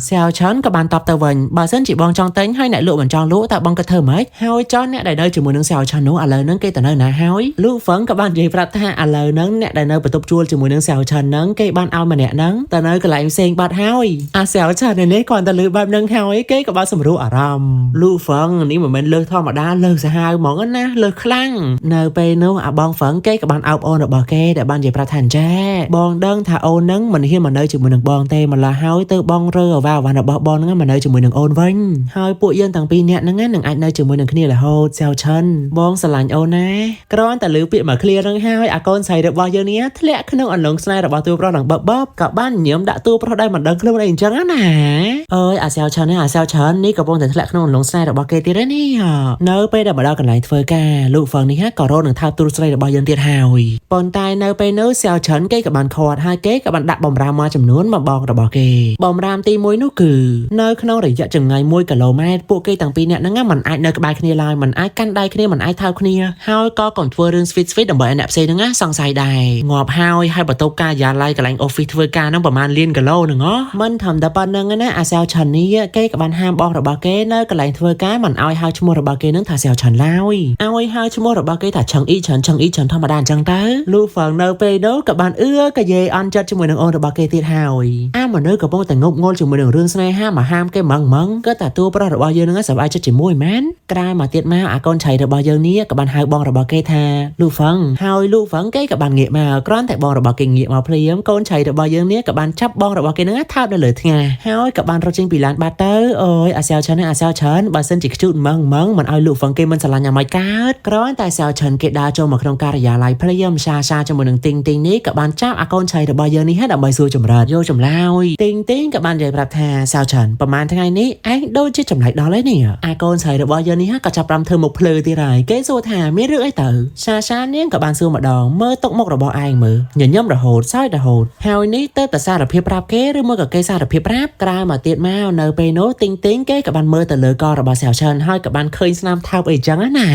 ៅសៅឆិនក៏បានតបទៅវិញបើសិនជាបងចង់ទិញហើយអ្នកលក់មិនចង់លក់តើបងគិតធ្វើម៉េចហើយចង់អ្នកដែលនៅជាមួយនឹងសៅឆិននោះឥឡូវហ្នឹងគេទៅនៅណាហើយលូហ្វឹងក៏បាននិយាយប្រាប់ថាឥឡូវហ្នឹងអ្នកដែលនៅបន្ទប់ជួលជាមួយនឹងសៅឆិនហ្នឹងគេបានឲ្យម្នាក់ហ្នឹងទៅនៅកន្លែងផ្សេងបាត់ហើយអាសៅឆិននេះគ្រាន់តែលឺបែបហ្នឹងហើយគេក៏បានសម្រួលអារម្មណ៍លូហ្វឹងនេះមិនមែនលើសធម្មតាលើសសាហាវហ្មងណាលើសខ្លាំងនៅពេលនោះអាបងហ្វឹងគេក៏បានអោបអូនរបស់គេដែលបាននិយាយប្រាប់ថាអញ្ចេះបងដឹងថាអូនហ្នឹងមិនហ៊ានមកនៅជាមួយនឹងបងទេម្ល៉េះហើយទៅបងរើអវ៉ាអវ៉ាន់របស់បងហ្នឹងមកនៅជាមួយនឹងអូនវិញហើយពួកយើងទាំងពីរនាក់ហ្នឹងនឹងអាចនៅជាមួយនឹងគ្នារហូតសៅឆិនបងស្រឡាញ់អូនណាគ្រាន់តែលឺពាក្យមកឃ្លាហ្នឹងហើយអាកូនស្រីរបស់យើងនេះធ្លាក់ក្នុងអន្លង់ស្នេហ៍របស់តួប្រុសឡើងបបបក៏បានញញឹមដាក់តួប្រុសដែរមិនដឹងខ្លួនអីអញ្ចឹងណាអើយអាសៅឆិននេះអាសៅឆិននេះកំពុងតែធ្លាក់ក្នុងអន្លង់ស្នេហ៍របស់គេទៀតនេះនៅពេលដែលមកដល់កន្លែងធ្វើការលោកហ្វឹងនេះក៏រត់នឹងថើបទូស្រីរបស់យើងទៀតហើយប៉ុន្តែនៅពេលនោះសៅឆិនគេក៏បានខាត់ហើយគេក៏បានដាក់បំរាមមួយចំនួនមកបងរបស់គេបំរាមទី1នោះគឺនៅក្នុងរយៈចម្ងាយ1គីឡូម៉ែត្រពួកគេទាំងពីរនាក់ហ្នឹងមិនអាចនៅក្បែរគ្នាឡើយមិនអាចកាន់ដៃគ្នាមិនអាចថើបគ្នាហើយក៏កុំធ្វើរឿង sweet sweet ដើម្បីឲ្យអ្នកផ្សេងហ្នឹងសង្ស័យដែរងាប់ហើយហើយបន្ទប់ការិយាល័យកន្លែង office ធ្វើការហ្នឹងប្រហែលលានគីឡូហ្នឹងហ៎មិនធម្មតាប៉ុណ្្នឹងណាអាសៅឆិននេះគេក៏បានហាមបងរបស់គេនៅកន្លែងធ្វើការមិនឲ្យហៅឈ្មោះរបស់គេហ្នឹងថាសៅឆិនឡើយឲ្យហៅឈ្មោះរបស់គេថាឆឹងអ៊ីឆិនឆឹងអ៊ីឆិនធម្មតាអញ្ចឹងទៅលូហ្វឹងនៅពេលនោះក៏បានអឿកាយេអន់ចិត្តជាមួយនឹងអូនរបស់គេទៀតហើយអាមនុស្សកំពុងតែងប់ងល់ជាមួយនឹងរឿងស្នេហាមកហាមគេម៉ងម៉ងក៏តែតួប្រុសរបស់យើងហ្នឹងសប្បាយចិត្តជាមួយមែនក្រោយមកទៀតមកអាកូនឆៃរបស់យើងនេះក៏បានហៅបងរបស់គេថាលូហ្វឹងហើយលូហ្វឹងគេក៏បានងាកមកគ្រាន់តែបងរបស់គេងាកមកភ្លាមកូនឆៃរបស់យើងនេះក៏បានចាប់បងរបស់គេហ្នឹងថើបនៅលើថ្ងាសហើយក៏បានរត់ចេញពីឡានបាត់ទៅអូយអាសែវឆិនអាសែវឆិនបើសិនជាខ្ជូតម៉ងម៉ងមិនឲ្យលូហ្វឹងគេមិនស្រឡាញ់អាម៉េចកើតគ្រាន់តែសែវឆិនគេដើរចូលមកក្នុងការិយាល័យភ្លាមសាសាជាមួយនឹងទីងទីងនេះក៏បានចាប់អាកូនឆៃរបស់យើងនេះដើម្បីសួរចម្រើនយកចម្លើយទីងទីងក៏បាននិយាយប្រាប់ថាសែវឆិនប្រហែលថ្ងៃនេះឯងដូចជាចម្លែកដល់ហើយនេះអាកូនឆៃរបស់យើងនេះក៏ចាប់ផ្ដើមធ្វើមុខភ្លើទៀតហើយគេសួរថាមានរឿងអីទៅសាសានាងក៏បានសួរម្ដងមើលតុកមុខរបស់ឯងមើលញញឹមរហូតសើចរហូតហើយនេះទៅតែសារភាពប្រាប់គេឬមួយក៏គេសារភាពប្រាប់ក្រោយមកទៀតមកនៅពេលនោះទីងទីងគេក៏បានមើលទៅលើករបស់សែវឆិនហើយក៏បានឃើញស្នាមថើបអីចឹងណា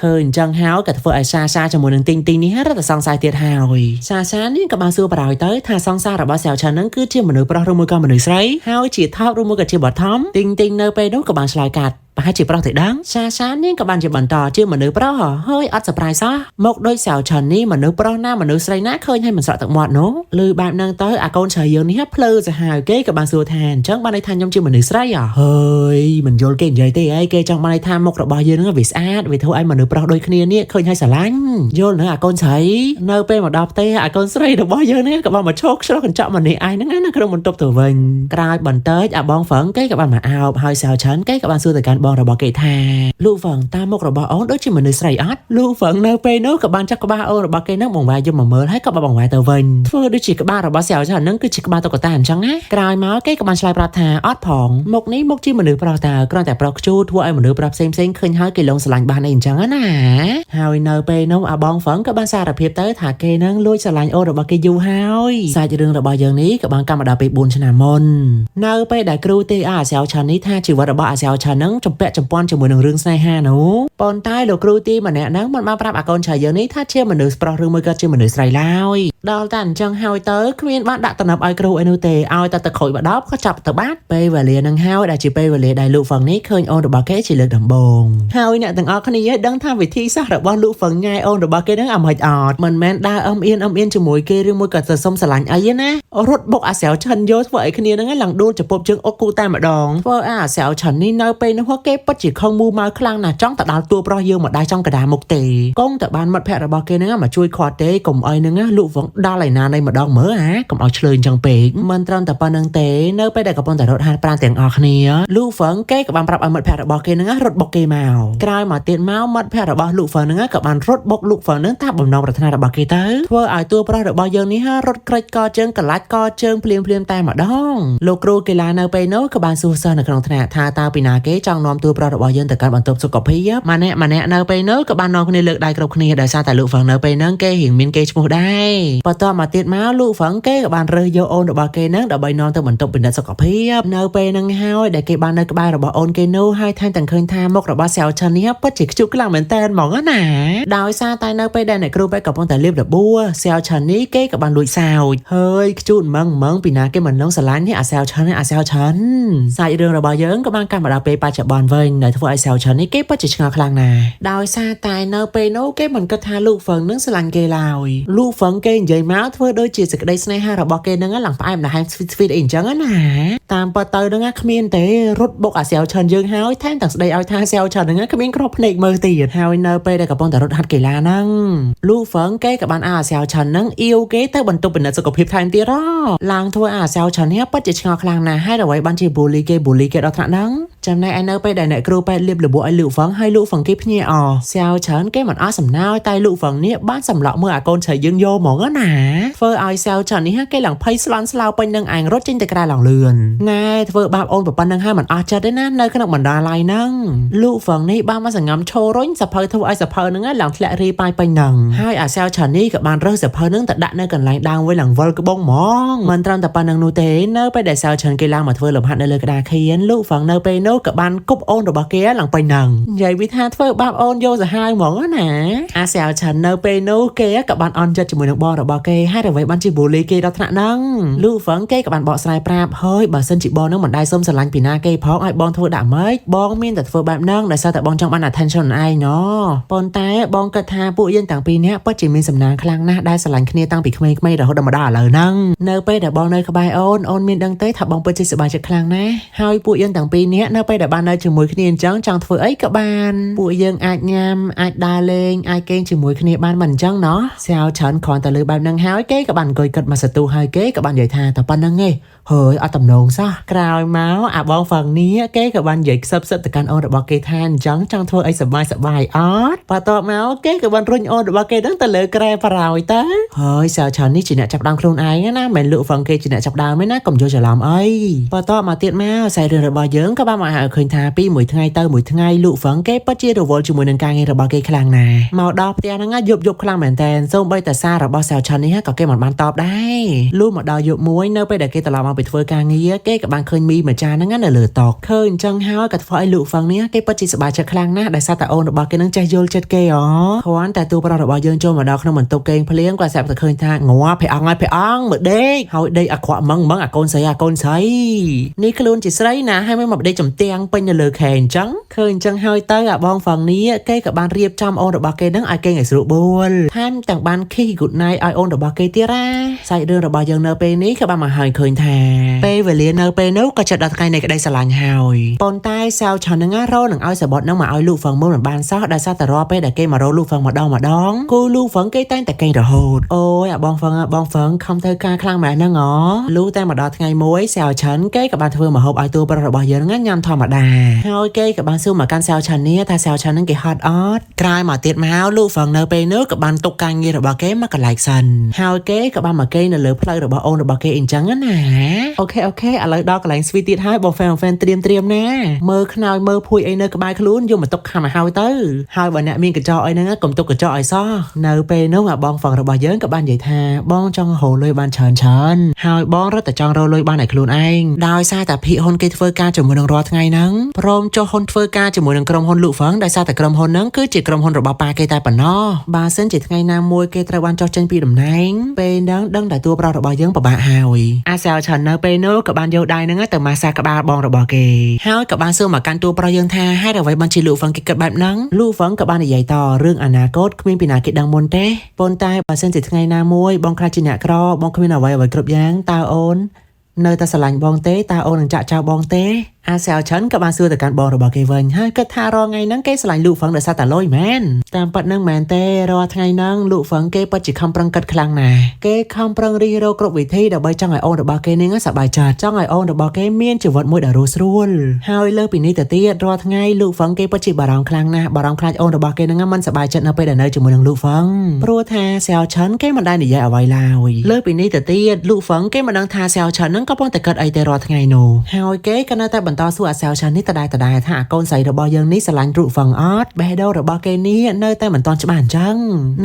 ឃើញអញ្ចឹងហើយក៏ធ្វើឲ្យសាសាជាមួយនឹងទីងទីងនេះរត់តែសង្ស័យទៀតហើយសាសានាងក៏បានសួរបរោយទៅថាសង្សាររបស់សែវឆិនហ្នឹងគឺជាមនុស្សប្រុសឬមួយក៏មនុស្សស្រីហើយជាថោកឬមួយក៏ជាបឋមទីងទីងនៅពេលនោះក៏បានឆ្លើយកាត់ ប្រហែលជាប្រុសទេដឹងសាសានាងក៏បានជាបន្តជាមនុស្សប្រុសហ៎ហើយអត់ surprise សោះមកដូចសៅឆាន់នេះមនុស្សប្រុសណាមនុស្សស្រីណាឃើញហើយមិនស្រក់ទឹកមាត់នោះឮបែបហ្នឹងទៅអាកូនឆៃយើងនេះភ្លើសាហាវគេក៏បានសួរថាអញ្ចឹងបានន័យថាខ្ញុំជាមនុស្សស្រីហ៎ហើយមិនយល់គេនិយាយទេអីគេចង់បានន័យថាមុខរបស់យើងហ្នឹងវាស្អាតវាធ្វើឲ្យមនុស្សប្រុសដូចគ្នានេះឃើញហើយស្រឡាញ់យល់នៅអាកូនស្រីនៅពេលមកដល់ផ្ទះអាកូនស្រីរបស់យើងនេះក៏បានមកឈោកឆ្លោះកញ្ចក់ម្នាក់ឯងហ្នឹងណាក្នុងបន្ទប់ទៅវិញក្រោយបន្តិចអាបងហ្វឹងគេក៏បានមកអោបហើយសៅឆាន់គេក៏បានសួរទៅកាន់បងរបស់គេថាលូហ្វឹងតាមមុខរបស់អូនដូចជាមនុស្សស្រីអត់លូហ្វឹងនៅពេលនោះក៏បានចាប់ក្បាលអូនរបស់គេហ្នឹងបង្វែរយកមកមើលហើយក៏បានបង្វែរទៅវិញធ្វើដូចជាក្បាលរបស់សៅឆាន់ហ្នឹងគឺជាក្បាលតុក្កតាអញ្ចឹងណាក្រោយមកគេក៏បានឆ្លើយប្រាប់ថាអត់ផងមុខនេះមុខជាមនុស្សប្រុសតើគ្រាន់តែប្រុសខ្ជូធ្វើឲ្យមនុស្សប្រុសផ្សេងផ្សេងឃើញហើយគេលងស្រឡាញ់បានអីអញ្ចឹងណាហើយនៅពេលនោះអាបងហ្វឹងក៏បានសារភាពទៅថាគេនឹងលួចស្រឡាញ់អូនរបស់គេយូរហើយសាច់រឿងរបស់យើងនេះក៏បានកម្មមកដល់ពេល4ឆ្នាំមុននៅពេលដែលគ្រូទេអាសៅឆាន់នេះថាជីវិតរបស់អាសៅឆាន់នឹងចម្ពាក់ចម្ពាន់ជាមួយនឹងរឿងស្នេហានោះប៉ុន្តែលោកគ្រូទីម្នាក់ហ្នឹងមិនបានប្រាប់អាកូនឆាយើងនេះថាជាមនុស្សប្រុសឬមួយក៏ជាមនុស្សស្រីឡើយដល់តែអញ្ចឹងហើយទៅគ្មានបានដាក់តំណប់ឲ្យគ្រូអីនោះទេឲ្យតែទៅក្រួយបដប់ក៏ចាប់ទៅបាត់ពេលវេលានឹងហើយដែលជាពេលវេលាដែលលោកហ្វឹងនេះឃើញអូនរបស់គេជាលើកដំបូងហើយអ្នកទាំងអស់គ្នាដឹងថាវិធីសាស្ត្ររបស់លោកហ្វឹងញ៉ែអូនរបស់គេនឹងអាម៉េចអត់មិនមែនដើរអឹមអៀនអឹមអៀនជាមួយគេឬមួយក៏ទៅសុំស្រឡាញ់អីទេណារត់បុកអាស្រាវឆិនយកធ្វើឲ្យគ្នានឹងឡើងដួលចំពប់ជើងអុកគូតែម្ដងធ្វើឲ្យអាស្រាវឆិននេះនៅពេលនោះគេពិតជាខឹងមូម៉ៅខ្លាំងណាស់ចង់ទៅដល់តួប្រុសយើងមកដែរចង់កដាមុខទេកងតែបានមិត្តភក្តិរបស់គេនឹងមកជួយខាត់ទេកុំអីនឹងលោកហ្វឹងដល់ឯណានៃម្ដងមើលអាកុំឲ្យឆ្លើយអញ្ចឹងពេកមិនត្រឹមតែប៉ុណ្្នឹងទេនៅពេលដែលកំពុងតែរត់ហាត់ប្រាណទាំងអស់គ្នាលោកហ្វឹងគេក៏បានប្រាប់ឲ្យមិត្តភក្តិរបស់គេនឹងរត់បុកគេមកក្រោយមកទៀតមកមិត្តភក្តិរបស់លោកហ្វឹងនឹងក៏បានរត់បុកលោកហ្វឹងនឹងតាមបំណងប្រាថ្នារបស់គេទៅធ្វើឲ្យតួប្រុសរបស់យើងនេះរត់ក្រិចកជើងកលាច់កជើងភ្លាមភ្លាមតែម្ដងលោកគ្រូកីឡានៅពេលនោះក៏បានសួរសិស្សនៅក្នុងថ្នាក់ថាតើពីណាគេចង់នាំតួប្រុសរបស់យើងទៅកាន់បន្ទប់សុខភាពម្នាក់ម្នាក់នៅពេលនោះក៏បាននាំគ្នាលើកដៃគ្រប់គ្នាដោយសារតែលោកហ្វឹងនៅពេលហ្នឹងគេរៀងមានគេឈ្មោះដែរបន្ទាប់មកទៀតមកលោកហ្វឹងគេក៏បានរើសយកអូនរបស់គេហ្នឹងដើម្បីនាំទៅបន្ទប់ពិនិត្យសុខភាពនៅពេលហ្នឹងហើយដែលគេបាននៅក្បែររបស់អូនគេនោះហើយថែមទាំងឃើញថាមុខរបស់សៅឆិននេះពិតជាខ្ជុះខ្លាំងមែនតើហ្មងណាដោយសារតែនៅពេលដែលអ្នកគ្រូពេទ្យកំពុងតែលាបរបួសសៅឆិននេះគេក៏បានលួចសើចហើយខ្ជូតម៉ងម៉ងពីណាគេមិនលងស្រឡាញ់នេះអាសៅឆិនអាសៅឆិនសាច់រឿងរបស់យើងក៏បានកាត់មកដល់ពេលបច្ចុប្បន្នវិញដែលធ្វើឲ្យសៅឆិននេះគេពិតជាឆ្ងល់ខ្លាំងណាស់ដោយសារតែនៅពេលនោះគេមិនគិតថាលោកហ្វឹងនឹងស្រឡាញ់គេឡើយលោកហ្វឹងគេនិយាយមកធ្វើដូចជាសេចក្តីស្នេហារបស់គេនឹងឡើងផ្អែមល្ហែមស្វីតស្វីតអីអញ្ចឹងណាតាមពិតទៅនឹងគ្មានទេរត់បុកអាសៅឆិនយើងហើយថែមទាំងស្ដីឲ្យថាសៅឆិននឹងគ្មានគ្រាប់ភ្នែកមើលទៀតហើយនៅពេលដែលកំពុងតែរត់ហាត់កីឡាហ្នឹងលោកហ្វឹងគេក៏បានឲ្យអាសៅឆិននឹងអៀវគេទៅបន្ទប់ពិនិត្យសុខភាពថែមទៀតឡើងធ្វើឲ្យអាសៅឆិននេះពិតជាឆ្ងល់ខ្លាំងណាស់ហើយអ្វីបានជាបូលីគេបូលីគេដល់ថ្នាក់ហ្នឹងចំណែកឯនៅពេលដែលអ្នកគ្រូពេទ្យលាបរបួសឲ្យលោកហ្វឹងហើយលោកហ្វឹងគេភ្ញាក់អសៅឆិនគេមិនអស់សំណោយតែលោកហ្វឹងនេះបានសម្លក់មើលអាកូនឆៃយើងយកហ្មងណាធ្វើឲ្យសៅឆិននេះគេឡើងភ័យស្លន់ស្លោពេញនឹងឯងរត់ចេញទៅក្រៅឡើងលឿនណែធ្វើបាបអូនប្រពន្ធនឹងហើយមិនអស់ចិត្តទេណានៅក្នុងបណ្ដាល័យហ្នឹងលោកហ្វឹងនេះបានមកសង្ងំឈររុញសភៅធ្វើឲ្យសភៅហ្នឹងឡើងធ្លាក់រីប៉ាយពេញហ្នឹងហើយអាសៅឆិននេះក៏បានរើសសភៅហ្នឹងទៅដាក់នៅកន្លែងដើមវិញឡើងវិលក្បងហ្មងមិនត្រឹមតែប៉ុណ្្នឹងនោះទេនៅពេលដែលសៅឆិនគេឡើងមកធ្វើលំហាត់នៅលើក្តារខៀនលោកហ្វឹងនៅពេលនោះក៏បានគប់អូនរបស់គេឡើងពេញហ្នឹងនិយាយវិថាធ្វើបាបអូនយកសាហាវហ្មងណាអាសៅឆិននៅពេលនោះគេក៏បានអន់ចិត្តជាមួយនឹងបងរបស់គេហើយអ្វីបានជាបូលីគេដល់ថ្នាក់ហ្នឹងលោកហ្វឹងគេក៏បានបកស្រាយប្រាប់ហើយបើសិនជាបងនឹងមិនដែរសុំស្រឡាញ់ពីណាគេផងឲ្យបងធ្វើដាក់ម៉េចបងមានតែធ្វើបែបហ្នឹងដោយសារតែបងចង់បាន attention ឯងណប៉ុន្តែបងគិតថាពួកយើងទាំងពីរនាក់ពិតជាមានសំណាងខ្លាំងណាស់ដែលស្រឡាញ់គ្នាតាំងពីក្មេងៗរហូតដល់មកដល់ឥឡូវហ្នឹងនៅពេលដែលបងនៅក្បែរអូនអូនមានដឹងទេថាបងពិតជាសប្បាយចិត្តខ្លាំងណាស់ហើយពួកយើងទាំងពីរនាក់នៅពេលដែលបាននៅជាមួយគ្នាអញ្ចឹងចង់ធ្វើអីក៏បានពួកយើងអាចញ៉ាំអាចដើរលេងអាចគេងជាមួយគ្នាបានមិនអញ្ចឹងណោះសៅច្រើនគ្រាន់តែលើបែបហ្នឹងហើយគេក៏បានអង្គុយគិតមកសន្ទុះហើយគេក៏បាននិយាយថាតែប៉ុណ្្នឹងឯងហើយអត់តំណងសោះក្រោយមកអាបងហ្វឹងនេះគេក៏បាននិយាយខ្សឹបសឹបទៅកាន់អូនរបស់គេថាអញ្ចឹងចង់ធ្វើអីសប្បាយសប្បាយអត់បន្ទាប់មកគេក៏បានរុញអូនរបស់គេហ្នឹងទៅលើក្រែប្រោយទៅហើយសៅច្រើននេះជាអ្នកចាប់ដើមខ្លួនឯងណាមិនលក់ហ្វឹងគេជាអ្នកចាប់ដើមទេណាកុំយល់ច្រឡំអីបន្ទាប់មកទៀតមកសាច់រឿងរបស់យើងក៏បានមកឲ្យឃើញថាពីមួយថ្ងៃទៅមួយថ្ងៃលក់ហ្វឹងគេពិតជារវល់ជាមួយនឹងការងាររបស់គេខ្លាំងណាស់មកដល់ផ្ទះហ្នឹងយប់យប់ខ្លាំងមែនតើសូម្បីតែសាររបស់សៅឆាន់នេះក៏គេមិនបានតបដែរលុះមកដល់យប់មួយនៅពេលដែលគេត្រឡប់មកពីធ្វើការងារ គេក៏បានឃើញមីមួយចានហ្នឹងនៅលើតុឃើញអញ្ចឹងហើយក៏ធ្វើឲ្យលូហ្វឹងនេះគេពិតជាសប្បាយចិត្តខ្លាំងណាស់ដោយសារតែអូនរបស់គេនឹងចេះយល់ចិត្តគេអូគ្រាន់តែតួប្រុសរបស់យើងចូលមកដល់ក្នុងបន្ទប់គេងភ្លាមគាត់ស្រាប់តែឃើញថាងាប់ភអង្គហើយភអង្គមើលដេកហើយដេកអាក្រក់ម៉ងម៉ងអាកូនស្រីអាកូនស្រីនេះខ្លួនជាស្រីណាហើយមិនមកដេកចំទាំងពេញនៅលើខែអញ្ចឹងឃើញអញ្ចឹងហើយទៅអាបងហ្វឹងនេះគេក៏បានរៀបចំអូនរបស់គេនឹងឲ្យគេឲ្យស្រួលបួលថែមទាំងបាន kiss good night ឲ្យអូនរបស់គេទៀតណាសាច់រឿងរបស់យើងនៅពេលនេះក៏បានមកហើយឃើញថាពេលវេលានៅពេលនោះក៏ចិត្តដល់ថ្ងៃនៃក្តីស្រឡាញ់ហើយប៉ុន្តែសាវឆាននឹងរោនឹងឲ្យសបុតនឹងមកឲ្យលូហ្វឹងមើលមិនបានសោះដោយសារតែរាល់ពេលដែលគេមករកលូហ្វឹងម្ដងម្ដងគូលូហ្វឹងគេតែងតែកេងរហូតអូយអាបងហ្វឹងអាបងហ្វឹងខំធ្វើការខ្លាំងម៉េះហ្នឹងហ៎លូតែមកដល់ថ្ងៃមួយសាវឆានគេក៏បានធ្វើម្ហូបឲ្យតួប្រុសរបស់យើងហ្នឹងញ៉ាំធម្មតាហើយគេក៏បានសួរមកកាន់សាវឆាននេះថាសាវឆានហ្នឹងគេហត់អត់ក្រោយមកទៀតមកលូហ្វឹងនៅពេលនោះក៏បានទុកការងាររបស់គេមកកន្លែងសិនហើយគេក៏បានមកគេនៅលើផ្លូវរបស់អូនរបស់គេអញ្ចឹងណាOK OK ឥឡូវដល់កន្លែង sweet ទៀតហើយបង fan fan ត្រៀមត្រៀមណាមើលខ្នើយមើលភួយអីនៅក្បែរខ្លួនយកមកទុកខំឲ្យហើយទៅហើយបើអ្នកមានកញ្ចក់អីហ្នឹងកុំទុកកញ្ចក់ឲ្យសោះនៅពេលនោះអាបងហ្វឹងរបស់យើងក៏បាននិយាយថាបងចង់រកលុយបានច្រើនច្រើនហើយបងរត់តែចង់រកលុយបានឲ្យខ្លួនឯងដោយសារតែភិហ៊ុនគេធ្វើការជាមួយនឹងរាល់ថ្ងៃហ្នឹងព្រមចុះហ៊ុនធ្វើការជាមួយនឹងក្រុមហ៊ុនលូហ្វឹងដោយសារតែក្រុមហ៊ុនហ្នឹងគឺជាក្រុមហ៊ុនរបស់ប៉ាគេតែប៉ុណ្ណោះបើសិនជាថ្ងៃណាមួយគេត្រូវបានចុះចេញពីតំណែងពេលហ្នឹងដឹងតែតួប្រុសរបស់យើងពិបាកហើយអាសាវឆាន់នៅពេលនោះក៏បានយកដៃហ្នឹងទៅម៉ាសាក្បាលបងរបស់គេហើយក៏បានសួរមកកាន់តួប្រុសយើងថាហេតុអ្វីបានជាលូហ្វឹងគេគិតបែបហ្នឹងលូហ្វឹងក៏បាននិយាយតរឿងអនាគតគ្មានពីណាគេដឹងមុនទេប៉ុន្តែបើសិនជាថ្ងៃណាមួយបងខ្លាចជាអ្នកក្របងគ្មានអ្វីអ្វីគ្រប់យ៉ាងតើអូននៅតែស្រឡាញ់បងទេតើអូននឹងចាក់ចោលបងទេអាសែវឆិនក៏បានសួរទៅកាន់បងរបស់គេវិញហើយគិតថារាល់ថ្ងៃហ្នឹងគេស្រឡាញ់លូហ្វឹងដោយសារតែលុយមែនតាមពិតហ្នឹងមែនទេរាល់ថ្ងៃហ្នឹងលូហ្វឹងគេពិតជាខំប្រឹងគិតខ្លាំងណាស់គេខំប្រឹងរិះរកគ្រប់វិធីដើម្បីចង់ឲ្យអូនរបស់គេនេះសប្បាយចិត្តចង់ឲ្យអូនរបស់គេមានជីវិតមួយដែលរស់ស្រួលហើយលើពីនេះទៅទៀតរាល់ថ្ងៃលូហ្វឹងគេពិតជាបារម្ភខ្លាំងណាស់បារម្ភខ្លាចអូនរបស់គេហ្នឹងមិនសប្បាយចិត្តនៅពេលដែលនៅជាមួយនឹងលូហ្វឹងព្រោះថាសែវឆិនគេមិនដែលនិយាយអ្វីឡើយលើពីនេះទៅទៀតលូហ្វឹងគេមិនដឹងថាសែវឆិនហ្នឹងក៏ប៉ុន្តែគិតអីទៅរាល់ថ្ងៃនោះហើយគេក៏នៅតែបន្តសួរអាសែវឆិននេះដដែលដដែលថាអាកូនស្រីរបស់យើងនេះស្រឡាញ់រូហ្វឹងអត់បេះដូងរបស់គេនេះនៅតែមិនទាន់ច្បាស់អញ្ចឹង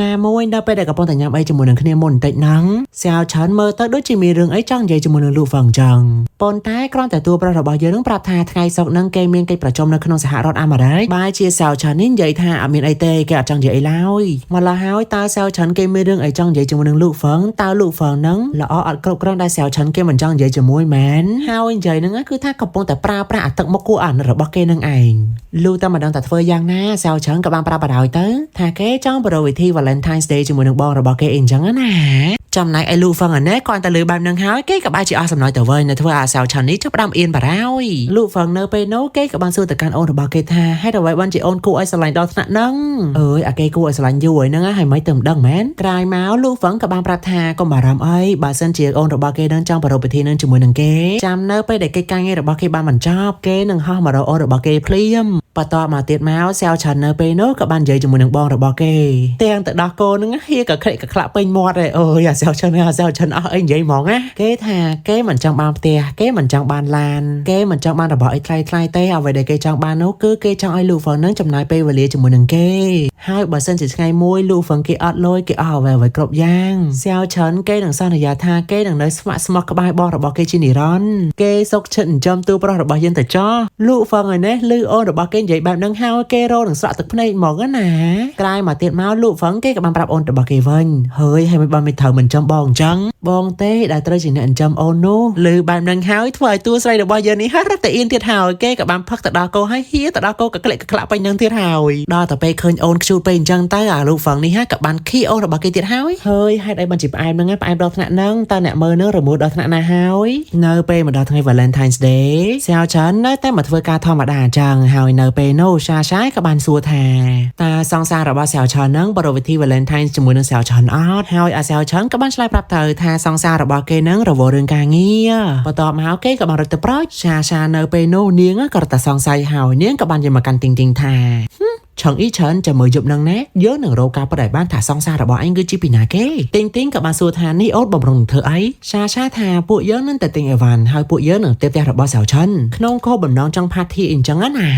ណាមួយនៅពេលដែលកំពុងតែញ៉ាំអីជាមួយនឹងគ្នាមុនបន្តិចហ្នឹងសែវឆិនមើលទៅដូចជាមានរឿងអីចង់និយាយជាមួយនឹងលូហ្វឹងអញ្ចឹងប៉ុន្តែគ្រាន់តែតួប្រុសរបស់យើងនឹងប្រាប់ថាថ្ងៃសុក្រហ្នឹងគេមានកិច្ចប្រជុំនៅក្នុងសហរដ្ឋអាមេរិកបែរជាសែវឆិននេះនិយាយថាអត់មានអីទេគេអត់ចង់និយាយអីឡើយម្ល៉េះហើយតើសែវឆិនគេមានរឿងអីចង់និយាយជាមួយនឹងលូហ្វឹងតើលូហ្វឹងហ្នឹងល្អអត់គ្រប់គ្រាន់ដែលសែវឆិនគេមិនចង់និយាយជាមួយមែនហើយនិយាយហ្នឹងគឺថាកំពុងតែប្រើប្រាស់អាទឹកមុខគួរអាណិតរបស់គេនឹងឯងលូតែមិនដឹងតែធ្វើយ៉ាងណាសែវឆិនក៏បានប្រាប់បដ ாய் ទៅថាគេចង់ប្រវិធី Valentine's Day ជាមួយនឹងបងរបស់គេអីអញ្ចឹងណាចំណែកឯលូហ្វឹងអានេះគាត់តែលឺបែបហ្នឹងហើយគេក៏បែរជាអស់សំណើចទៅវិញនៅធ្វើអាសៅឆាន់នេះចាប់ផ្ដើមអៀនបារោយលូហ្វឹងនៅពេលនោះគេក៏បានសួរទៅកាន់អូនរបស់គេថាហេតុអ្វីបានជាអូនគួរឲ្យស្រឡាញ់ដល់ថ្នាក់ហ្នឹងអើយអាគេគួរឲ្យស្រឡាញ់យូរហើយហ្នឹងហើយមិនទៅមិនដឹងមែនក្រោយមកលូហ្វឹងក៏បានប្រាប់ថាកុំបារម្ភអីបើសិនជាអូនរបស់គេនឹងចង់ប្រារព្ធពិធីនឹងជាមួយនឹងគេចាំនៅពេលដែលកិច្ចការងាររបស់គេបានបញ្ចប់គេនឹងហោះមករកអូនរបស់គេភ្លាមបន្តមកទៀតមកសែវឆាន់នៅពេលនោះក៏បាននិយាយជាមួយនឹងបងរបស់គេទាំងទៅដោះកូនហ្នឹងហៀក៏ខិកក៏ខ្លាក់ពេញមាត់ដែរអើយអាសែវឆាន់អាសែវឆាន់អស់អីនិយាយហ្មងណាគេថាគេមិនចង់បានផ្ទះគេមិនចង់បានឡានគេមិនចង់បានរបស់អីថ្លៃថ្លៃទេអ្វីដែលគេចង់បាននោះគឺគេចង់ឲ្យលូហ្វឹងនឹងចំណាយពេលវេលាជាមួយនឹងគេហើយបើសិនជាថ្ងៃមួយលូហ្វឹងគេអត់លុយគេអស់អ្វីអ្វីគ្រប់យ៉ាងសែវឆាន់គេនឹងសន្យាថាគេនឹងនៅស្ម័គ្រស្មោះក្បែរបងរបស់គេជានិរន្តរ៍គេសុកឈិតចិញ្ចឹមទូប្រុសរបស់យើងទៅចោះលូហ្វឹងឯនេះលឺអូនរបស់គេនិយាយបែបហ្នឹងហើយគេរោនឹងស្រក់ទឹកភ្នែកហ្មងណាក្រោយមកទៀតមកលូហ្វឹងគេក៏បានប្រាប់អូនរបស់គេវិញហើយហើយមិនបានមិនត្រូវមិនចំបងអញ្ចឹងបងទេដែលត្រូវជាអ្នកចិញ្ចឹមអូននោះលឺបែបហ្នឹងហើយធ្វើឲ្យតួស្រីរបស់យើងនេះហារត់តែអៀនទៀតហើយគេក៏បានផឹកទៅដល់កោហើយហៀទៅដល់កោក៏ក្លែកក្លាក់ពេញនឹងទៀតហើយដល់តែពេលឃើញអូនខ្ជូតពេកអញ្ចឹងទៅអាលូហ្វឹងនេះហាក៏បានខីអូនរបស់គេទៀតហើយហើយហេតុអីបានជាផ្អែមហ្នឹងផ្អែមដល់ថ្នាក់ហ្នឹងតើអ្នកមើលនឹងរមួលដល់ថ្នាក់ណាហើយនៅពេលមកដល់ថ្ងៃ Valentine's Day សែវឆាន់នៅតែមកធ្វើការធម្មតាអញ្ចឹងហើយនៅពេលនោះសាសាក៏បានសួរថាតើសង្សាររបស់សែវឆាន់ហ្នឹងប្រវិធី Valentine's ជាមួយនឹងសែវឆាន់អត់ហើយអាសែវឆាន់ក៏បានឆ្លើយប្រាប់ទៅថាសង្សាររបស់គេហ្នឹងរវល់រឿងការងារបន្ទាប់មកគេក៏បានរត់ទៅប្រោចសាសានៅពេលនោះនាងក៏រត់តែសង្ស័យហើយនាងក៏បានយកមកកាន់ទីងទីងថា ឆឹងអ៊ីឆិនចាំមើលយប់នឹងណាយើងនឹងរកការពិតឲ្យបានថាសង្សាររបស់អញគឺជាពីណាគេទីងទីងក៏បានសួរថានេះអូតបំរុងនឹងធ្វើអីសាសាថាពួកយើងនឹងតែទិញអីវ៉ាន់ហើយពួកយើងនឹងទៅផ្ទះរបស់សៅឆិនក្នុងគោលបំណងចង់ផាធីអញ្ចឹងណា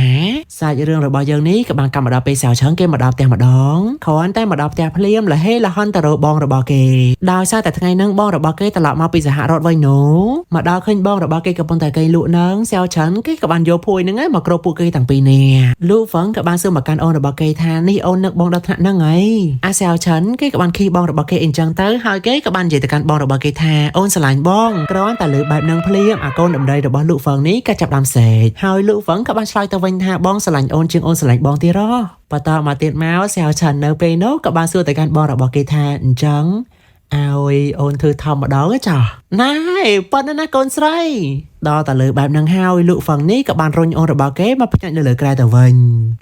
សាច់រឿងរបស់យើងនេះក៏បានកម្មមកដល់ពេលសៅឆឹងគេមកដល់ផ្ទះម្ដងគ្រាន់តែមកដល់ផ្ទះភ្លាមលហេលហនទៅរកបងរបស់គេដោយសារតែថ្ងៃហ្នឹងបងរបស់គេត្រឡប់មកពីសហរដ្ឋវិញនោះមកដល់ឃើញបងរបស់គេកំពុងតែគេលក់នឹងសៅឆិនគេក៏បានយកភួយហ្នឹងមកគ្របពួកគេទាំងពីរនាក់លូហ្វឹងក៏បានសួរមកកាន់អូនរបស់គេថានេះអូននឹកបងដល់ថ្នាក់ហ្នឹងហើយអាសៅឆិនគេក៏បានខីបងរបស់គេអញ្ចឹងទៅហើយគេក៏បាននិយាយទៅកាន់បងរបស់គេថាអូនស្រឡាញ់បងគ្រាន់តែលើបែបហ្នឹងភ្លាមអាកូនដំរីរបស់លូហ្វឹងនេះក៏ចាប់ដើមសេកហើយលូហ្វឹងក៏បានឆ្លើយទៅវិញថាបងស្រឡាញ់អូនជាងអូនស្រឡាញ់បងទៀតហ៎បន្តមកទៀតមកសៅឆិននៅពេលនោះក៏បានសួរទៅកាន់បងរបស់គេថាអញ្ចឹងឲ្យអូនធ្វើធម្មដងចាណែប៉ុណ្ណាណាកូនស្រីដល់តែលើបែបហ្នឹងហើយលូហ្វឹងនេះក៏បានរុញអូនរបស់គេមកផ្ចាច់នៅលើក្រែទៅវិញ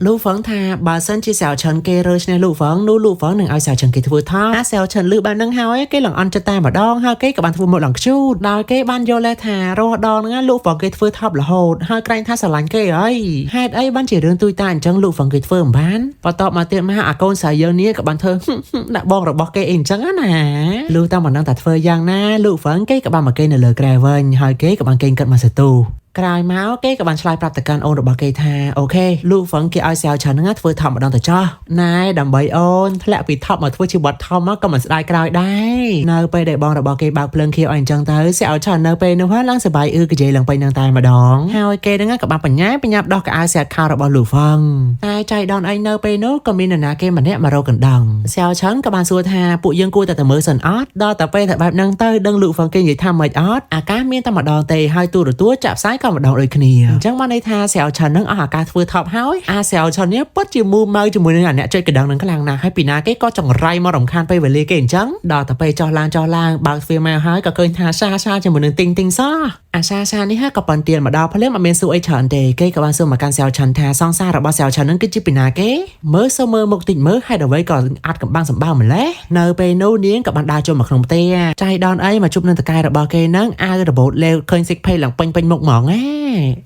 លូហ្វឹងថាបើសិនជាសៅឆិនគេរើឈ្នះលូហ្វឹងនោះលូហ្វឹងនឹងឲ្យសៅឆិនគេធ្វើថោអាសៅឆិនលឺបែបហ្នឹងហើយគេឡើងអន់ចិត្តតែម្ដងហើយគេក៏បានធ្វើមុខឡើងខ្ជូតដោយគេបានយល់ដែរថារស់ដងហ្នឹងលូហ្វឹងគេធ្វើថប់រហូតហើយក្រែងថាស្រឡាញ់គេហើយហេតុអីបានជារឿងទូចតាអញ្ចឹងលូហ្វឹងគេធ្វើមិនបានបន្ទាប់មកទៀតមកអាកូនស្រីយើងនេះក៏បានធ្វើ ដាក់បងរបស់គេអីអញ្ចឹងណាលូតាមមិនដឹងថាធ្វើយ៉ាងណាលូហ្វឹងគេក៏បានមកគេនៅលើក្រែវិញហើយគេក៏បានគេងគិតមកសទូក្រោយមកគេក៏បានឆ្លើយប្រាប់ទៅកាន់អូនរបស់គេថាOK លូហ្វឹងគេឲ្យសែវឆានហ្នឹងធ្វើថប់ម្ដងទៅចោះណែដើម្បីអូនធ្លាក់ពីថប់មកធ្វើជាវត្តថប់មកក៏មិនស្ដាយក្រោយដែរនៅពេលដែលបងរបស់គេបើកភ្លើងខៀវឲ្យអញ្ចឹងទៅសែវឆាននៅពេលនោះហើយឡើងសប្បាយអឺកជេឡើងពេញនឹងតែម្ដងហើយគេហ្នឹងក៏បានបញ្ញាបញ្ញាប់ដោះកៅអៅសែតខោរបស់លូហ្វឹងតែចៃដន្យអីនៅពេលនោះក៏មាននរណាគេម្នាក់មករកកណ្ដឹងសែវឆានក៏បានសួរថាពួកយើងគួរតែទៅមើលសិនអត់ដល់តែពេលតែបែបហ្នឹងទៅដឹងលូហ្វឹងគេនិយាយថាម៉េចអត់អាកាសមានតែម្ដងទេហើយទូរទស្សន៍ចាក់ផ្សាយក៏ម្ដងដូចគ្នាអញ្ចឹងបានន័យថាសែវឆាននឹងអស់អាការធ្វើថប់ហើយអាសែវឆាននេះពិតជាមូម៉ៅជាមួយនឹងអាអ្នកចុចកណ្ដឹងនឹងខ្លាំងណាស់ហើយពីណាគេក៏ចង្រៃមករំខានពេលវេលាគេអញ្ចឹងដល់តែពេលចោះឡើងចោះឡើងបើកទ្វារមកហើយក៏ឃើញថាសាសាជាមួយនឹងទីងទីងសោះអាសាសានេះក៏ប៉ុនទៀនមកដល់ភ្លាមអត់មានសួរអីច្រើនទេគេក៏បានសួរមកកាន់សែវឆានថាសង្សាររបស់សែវឆាននឹងគឺជាពីណាគេមើលសូមមើលមុខតិចមើលហេតុអ្វីក៏អាចកំបាំងសម្បើម្លេះនៅពេលនោះនាងក៏បានដើរចូលមកក្នុងផ្ទះចៃដនអីមកជួបនឹងតកែរបស់គេនឹងអាវរបូតលេវឃើញសិកភេឡើងពេញពេញមុខហ្មងឯ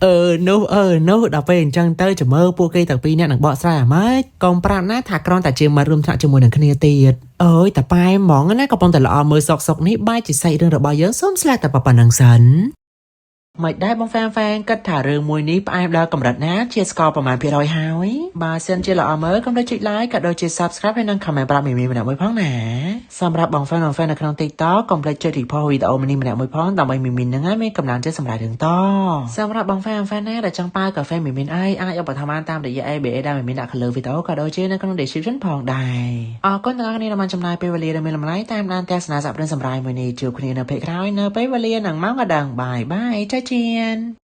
អឺនោះអឺនោះដល់ពេលអញ្ចឹងទៅចាំមើលពួកគេទាំងពីរនាក់នឹងបកស្រាយអាម៉េចកុំប្រាប់ណាថាគ្រាន់តែជាមិត្តរួមថ្នាក់ជាមួយនឹងគ្នាទៀតអើយតប៉ែហ្មងណាកំពុងតែល្អមើលសុកសុកនេះបែរជាសាច់រឿងរបស់យើងសូមស្លាកតែប៉ុណ្្នឹងសិនមិនដែរបងហ្វានហ្វានគិតថារឿងមួយនេះផ្អែមដល់កម្រិតណាជាស្ករប្រហែលភាគរយហើយបើសិនជាល្អមើលកុំភ្លេចចុច like ក៏ដូចជា subscribe ហើយនិង comment ប្រាប់មីមីម្នាក់មួយផងណាសម្រាប់បងហ្វានបងហ្វាននៅក្នុង TikTok កុំភ្លេចចុច repost វីដេអូនេះម្នាក់មួយផងដើម្បីមីមីនឹងឲ្យមានកម្លាំងចិត្តសម្រាប់រឿងតសម្រាប់បងហ្វានបងហ្វានណាដែលចង់ប៉ាវកាហ្វេមីមីអីអាចឧបត្ថម្ភបានតាមរយៈ ABA ដែលមីមីដាក់លើវីដេអូក៏ដូចជានៅក្នុង description ផងដែរអរគុណទាំងអស់គ្នាដែលបានចំណាយពេលវេលាដ៏មានតម្លៃតាមដានទស្សនាសាប់រឿងសម្រាយមួយនេះជួបគ្នានៅពេលក្រោយនៅពេលវេលានឹងម៉ោងកណ្ដឹង bye bye 再见。